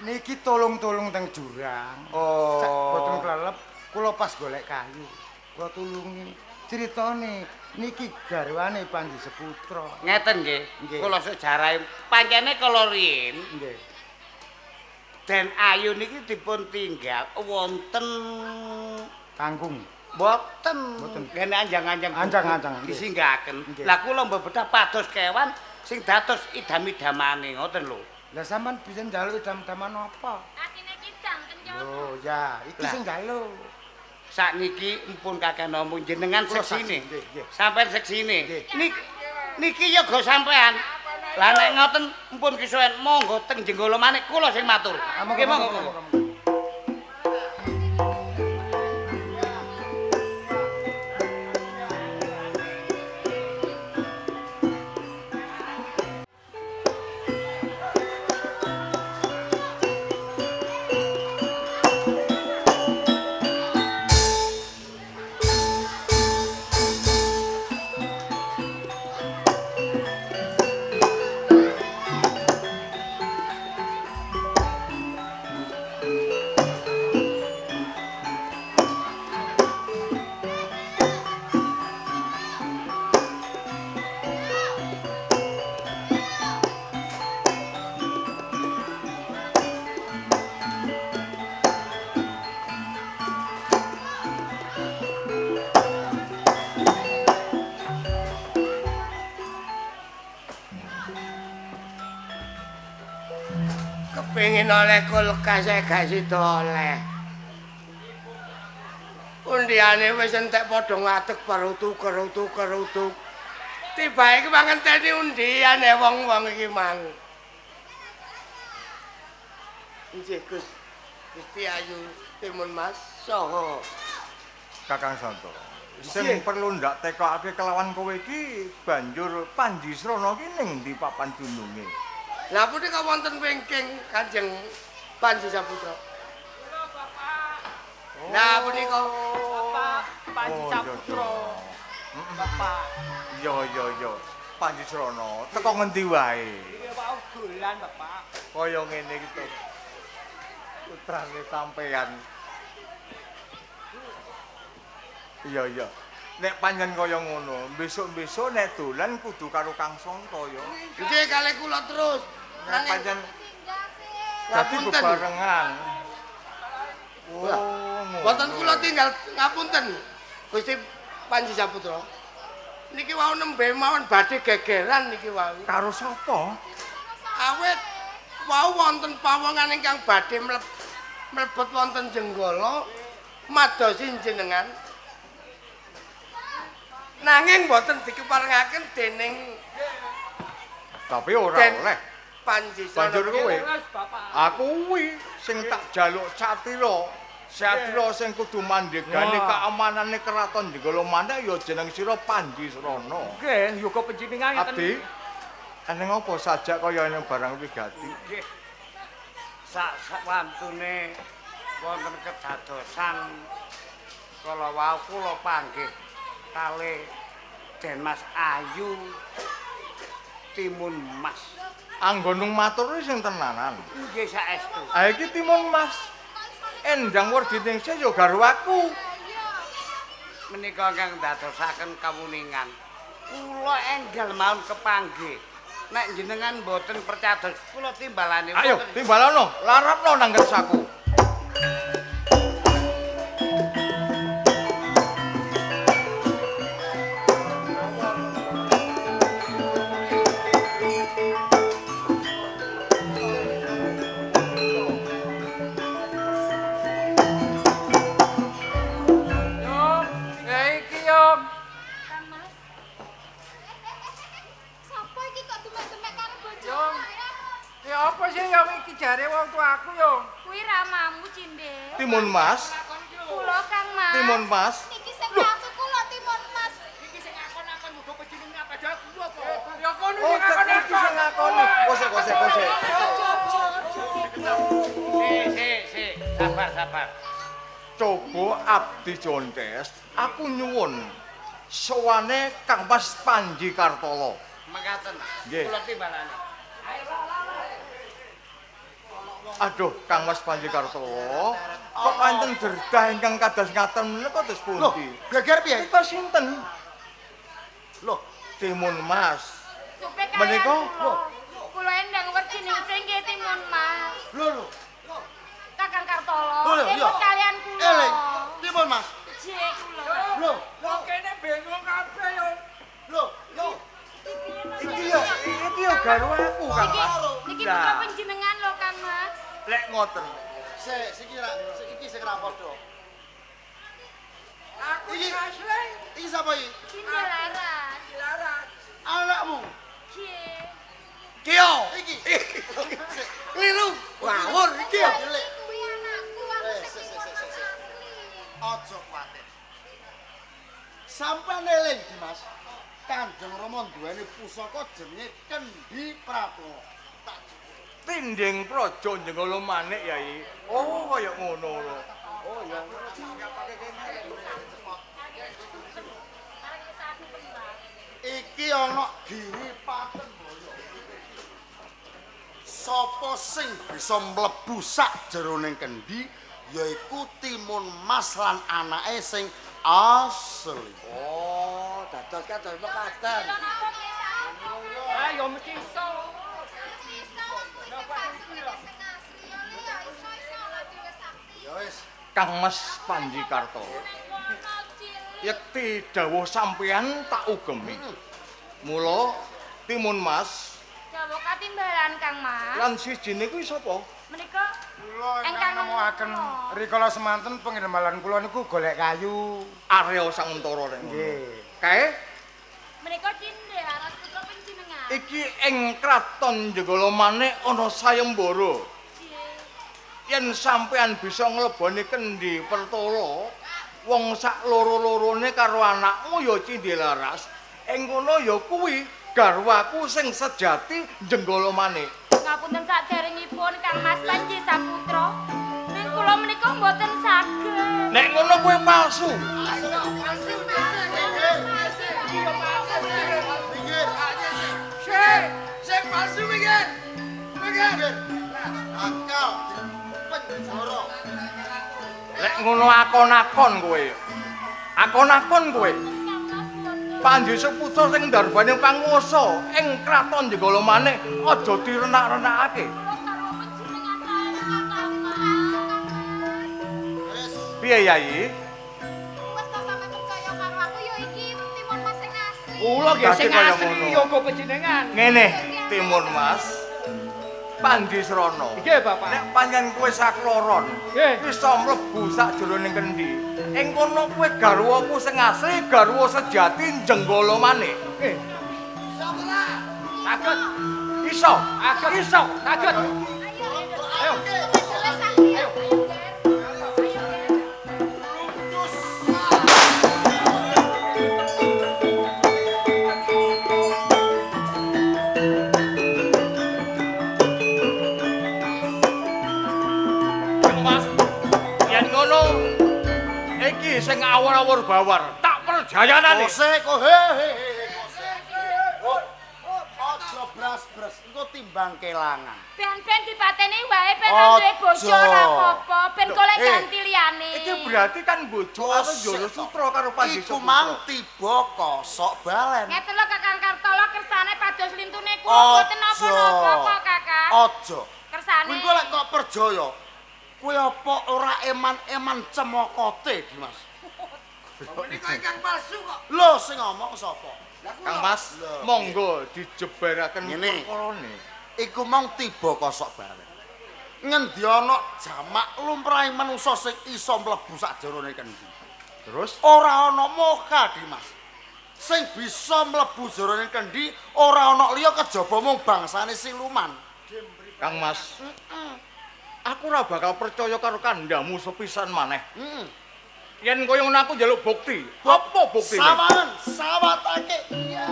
Niki tolong-tolong teng jurang. Oh. Boten klelep, kula pas golek kayu. Kula tulungi. Critane niki garwane Panji Seputra. Ngeten nggih. Kula sejarahe pancene kala riyin. Nggih. Den Ayu niki dipun tinggal wonten panggung. Mboten. Mboten. Ngene anjang-anjang. Anjang-anjang disinggahaken. Lah kula mbebedah pados kewan sing dados idam-idamane ngoten lho. Lah sampean bisa njaluk idam-idaman apa? Atine kidang kencana. Lho ya, iki sing njaluk. Sakniki empun kakeh namung jenengan seksine. Sampeyan seksine. Niki yoga sampean. Lah nek ngoten empun kisuwen monggo teng Jenggala maneh kula sing matur. Nggih monggo. Kepingin oleh kulkas saya gak sida oleh. Undiane wis entek padha ngadeg barutuk kerutuk kerutuk. Tibae iki mangenteni undiane wong-wong iki mang. Nggih Gus. Gusti Ayu Timun Mas saha Kakang Santo. Sing perlu ndak tekokake kelawan kowe iki banjur Panji Srana ki ning ndi papan dununge? Lah punika wonten wingking Kanjeng Panji Saputra. Kula Bapak. Lah punika Bapak Panji Saputra. Bapak. Iya iya iya. Panji Srana teko ngendi wae? Iki wau dolan Bapak. Kaya ngene iki to. Putrane sampean. Iya iya. Nek pancen kaya ngono, besok-besok nek dolan kudu karo Kang Sonto ya. Nggih kalih kula terus. Nek pancen dadi bebarengan. Oh, wonten kula tinggal ngapunten. Gusti Panji Saputra. Niki wau nembe mawon badhe gegeran niki wau. Karo sapa? Awit wau wonten pawongan ingkang badhe mlebet wonten Jenggala madosi jenengan. Nanging boten dikeparengaken dening tapi ora oleh Panji Srana. Banjur kowe. Aku kuwi sing tak jaluk satira. Satira sing kudu mandhegani keamanane keraton Jenggala Manik ya jeneng sira Panji Srana. Nggih, yoga panjenengan ngeten. Abdi. Eneng apa sajak kaya eneng barang wigati? Nggih. Sak wantune wonten kedadosan kala wau kula panggih kalih Den Mas Ayu Timun Mas. Anggonung matur sing tenanan. Nggih saestu. Ha iki Timun Mas. Endang Werdiningsih ya garwaku. Menika ingkang ndadosaken kawuningan. Kula enggal mawon kepanggih. Nek jenengan mboten percados, kula timbalane. Ayo timbalano, larapno nang ngersaku. Jare wong tuaku yo. Kuwi ramamu Cinde. Timun Mas. Kula Kang Mas. Timun Mas. Niki sing ngaku kula Timun Mas. Iki sing ngakon-akon yoga panjenengan padahal kula apa? Ya kono sing ngakon-akon. Sing ngakoni. Kose kose kose. Sik sik sik, sabar sabar. Coba abdi Jontes, aku nyuwun sowane Kang Mas Panji Kartolo. Mekaten. Kula timbalane. Aduh, Kang Mas Panji Kartolo, kok wonten derdah ingkang kados ngaten menika terus pundi? Geger piye? Menika sinten? Loh, Timun Mas. Menika kula endang Werdiningsih nggih Timun Mas. Lho lho. Kakang Kartolo, nggih kalian kula. Eling, Timun Mas. Nggih kula. Lho, kok kene bingung kabeh yo. Lho, lho. Iki yo garwaku Kang Mas. Niki putra panjenengan lho Kang Mas. Lek ngoten. Sik, siki ra iki sing ra padha. Aku asli. Iki sapa iki? Cinde Laras. Laras. Anakmu. Nggih. Ki yo. Iki. Kliru. Ngawur iki yo. Kuwi anakku, aku sing asli. Aja kuwatir. Sampeyan eling, Dimas. Kanjeng Rama duweni pusaka jenenge Kendi Pratowo. Tinding Praja Jenggala Manik Yai. Oh, kaya ngono lho. Oh ya. Iki ana Giri Patemboyo. Sapa sing bisa mlebu sak jeroning kendi yaiku Timun Mas lan anake sing asli. Oh, dados kados mekaten. Ayo mesti iso. Ya wis, Kang Mas Panji Kartolo. Yekti dawuh sampeyan tak ugemi. Mula Timun Mas dawuh katimbalan Kang Mas. Lan sijine kuwi sapa? Menika kula ingkang nemokaken rikala semanten penggembalan kula niku golek kayu Arya Sanguntara rek. Nggih. Kae menika Cinde Laras putra panjenengan. Iki ing kraton Jenggala Manik ana sayembara. Yen sampeyan bisa ngleboni kendi pertala, Wong sak loro-lorone karo anakmu ya Cindhe Laras. Ing kono ya kuwi garwaku sing sejati Jenggala Manik. Ngapunten saderengipun Kang Mas Panji Saputra. Ning kula menika mboten saged. Nek ngono kowe palsu. Sing palsu minggir. Minggir. Akal penjara. Lek ngono akon-akon kowe. Akon-akon kowe. Panji Saputra sing ndarbane panguwasa ing kraton Jenggala Manik aja direnak-renakake. Piye Yayi? Wis ta sampe percaya karo aku ya iki Timun Mas sing asli. Kula nggih sing Dadi kaya asli ngono. yoga panjenengan. Ngene, Timun Mas. Panji Srana. Nggih, Bapak. Nek pancen kowe sakloron, Nggih. bisa mlebu sakjroning kendi. Ing kono kowe garwaku sing asli, garwa sejati Jenggala Manik. Nggih. Saged. Iso. Saged. Iso. Saged. Ayo. Ayo. Mas, yen ngono iki sing awur-awur bawar, tak perjayanane. Kose ko he he he kose. Aja bras-bras, engko timbang kelangan. Ben-ben dipateni wae ben ora duwe bojo ora apa-apa, ben golek ganti liyane. Iki berarti kan bojo karo Jolo Sutra karo Panji Iku Saputra. mang tiba kosok balen. Ngeten lho Kakang Kartolo kersane pados lintune kula mboten napa-napa kok Kakang. Aja. Kersane. Kuwi engko lek kok percaya, kowe apa ora eman-eman cemokote, Dimas? Menika ingkang palsu kok. Lho sing ngomong sapa? Kang Mas, monggo dijebaraken Ngene. perkarane. Iku mong tiba kosok balen. Ngendi ana jamak lumrahe manusa sing iso mlebu sakjerone kendi. Terus Ora ana moka, Dimas. Sing bisa mlebu jerone kendi ora ana liya kejaba mung bangsane siluman. Kang Mas, aku ora bakal percaya karo kandhamu sepisan maneh. Heeh. Yen kaya ngono aku njaluk bukti. Apa buktine? Sawangan, sawatake. Iya.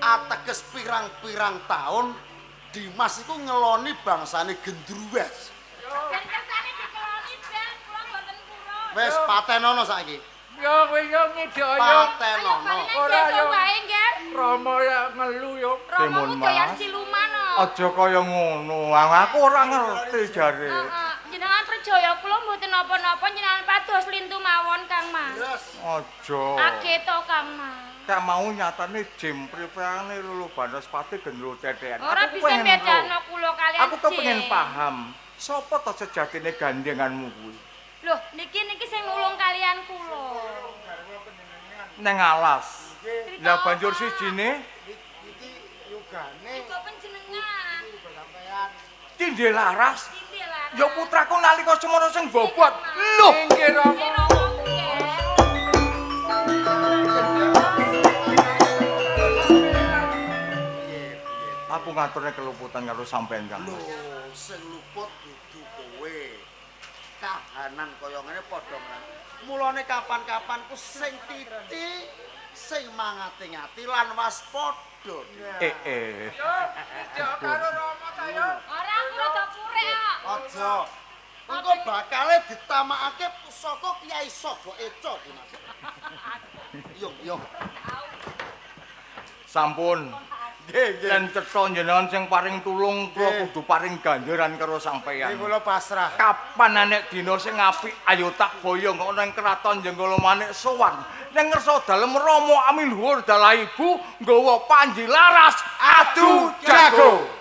Ateges pirang-pirang taun Dimas iku ngeloni bangsane gendruwes. Ben kersane dikeloni ben kula mboten purun. Wis patenono saiki. Yo kowe yo ngidek yo. Patenono. Ora yo. wae nggih. Rama ya ngelu yo. Rama Timun, ku doyan Mas. siluman no. Aja kaya ngono. Aku ora ngerti jare. Heeh, jenengan percaya kula mboten napa-napa jenengan pados lintu mawon Kang Mas. Aja. Ageto Kang Mas. Tak mau nyatane jempriprane Lulu Banaspati gendro tetean. Ora Aku bisa pengen bedakno ro. kula kalian. Aku kepengin Jim. paham. Sapa to sejatine gandenganmu kuwi? Loh, niki niki sing nulung kalian kula. Neng alas. Lah banjur sijine Iki yogane Iku panjenengan. sampean. Cindhe Laras. Cindhe Laras. Ya putraku nalika semono sing bobot. Loh, Inggih Rama. Aku ngaturne keluputan karo sampean Kang. Lho, sing luput dudu kowe. Kahanan kaya ngene padha ngrani. Mulane kapan-kapan ku sing titi, sing mangati-ngati lan waspada. Eh eh. Yo, karo Rama ta yo. Ora aku rada purek kok. Aja. Engko bakale ditamakake pusaka Kyai Sogo Eco, Dimas. Yo, yo. Sampun. Nggih, nggih. Yen cetha jenengan sing paring tulung kula Nggih. kudu paring ganjaran karo sampeyan. Nggih kula pasrah. Kapan anek dina sing apik ayo tak boyong ana ing kraton Jenggala Manik sowan ning ngersa dalem Rama Amiluhur dalah ibu nggawa Panji Laras adu jago.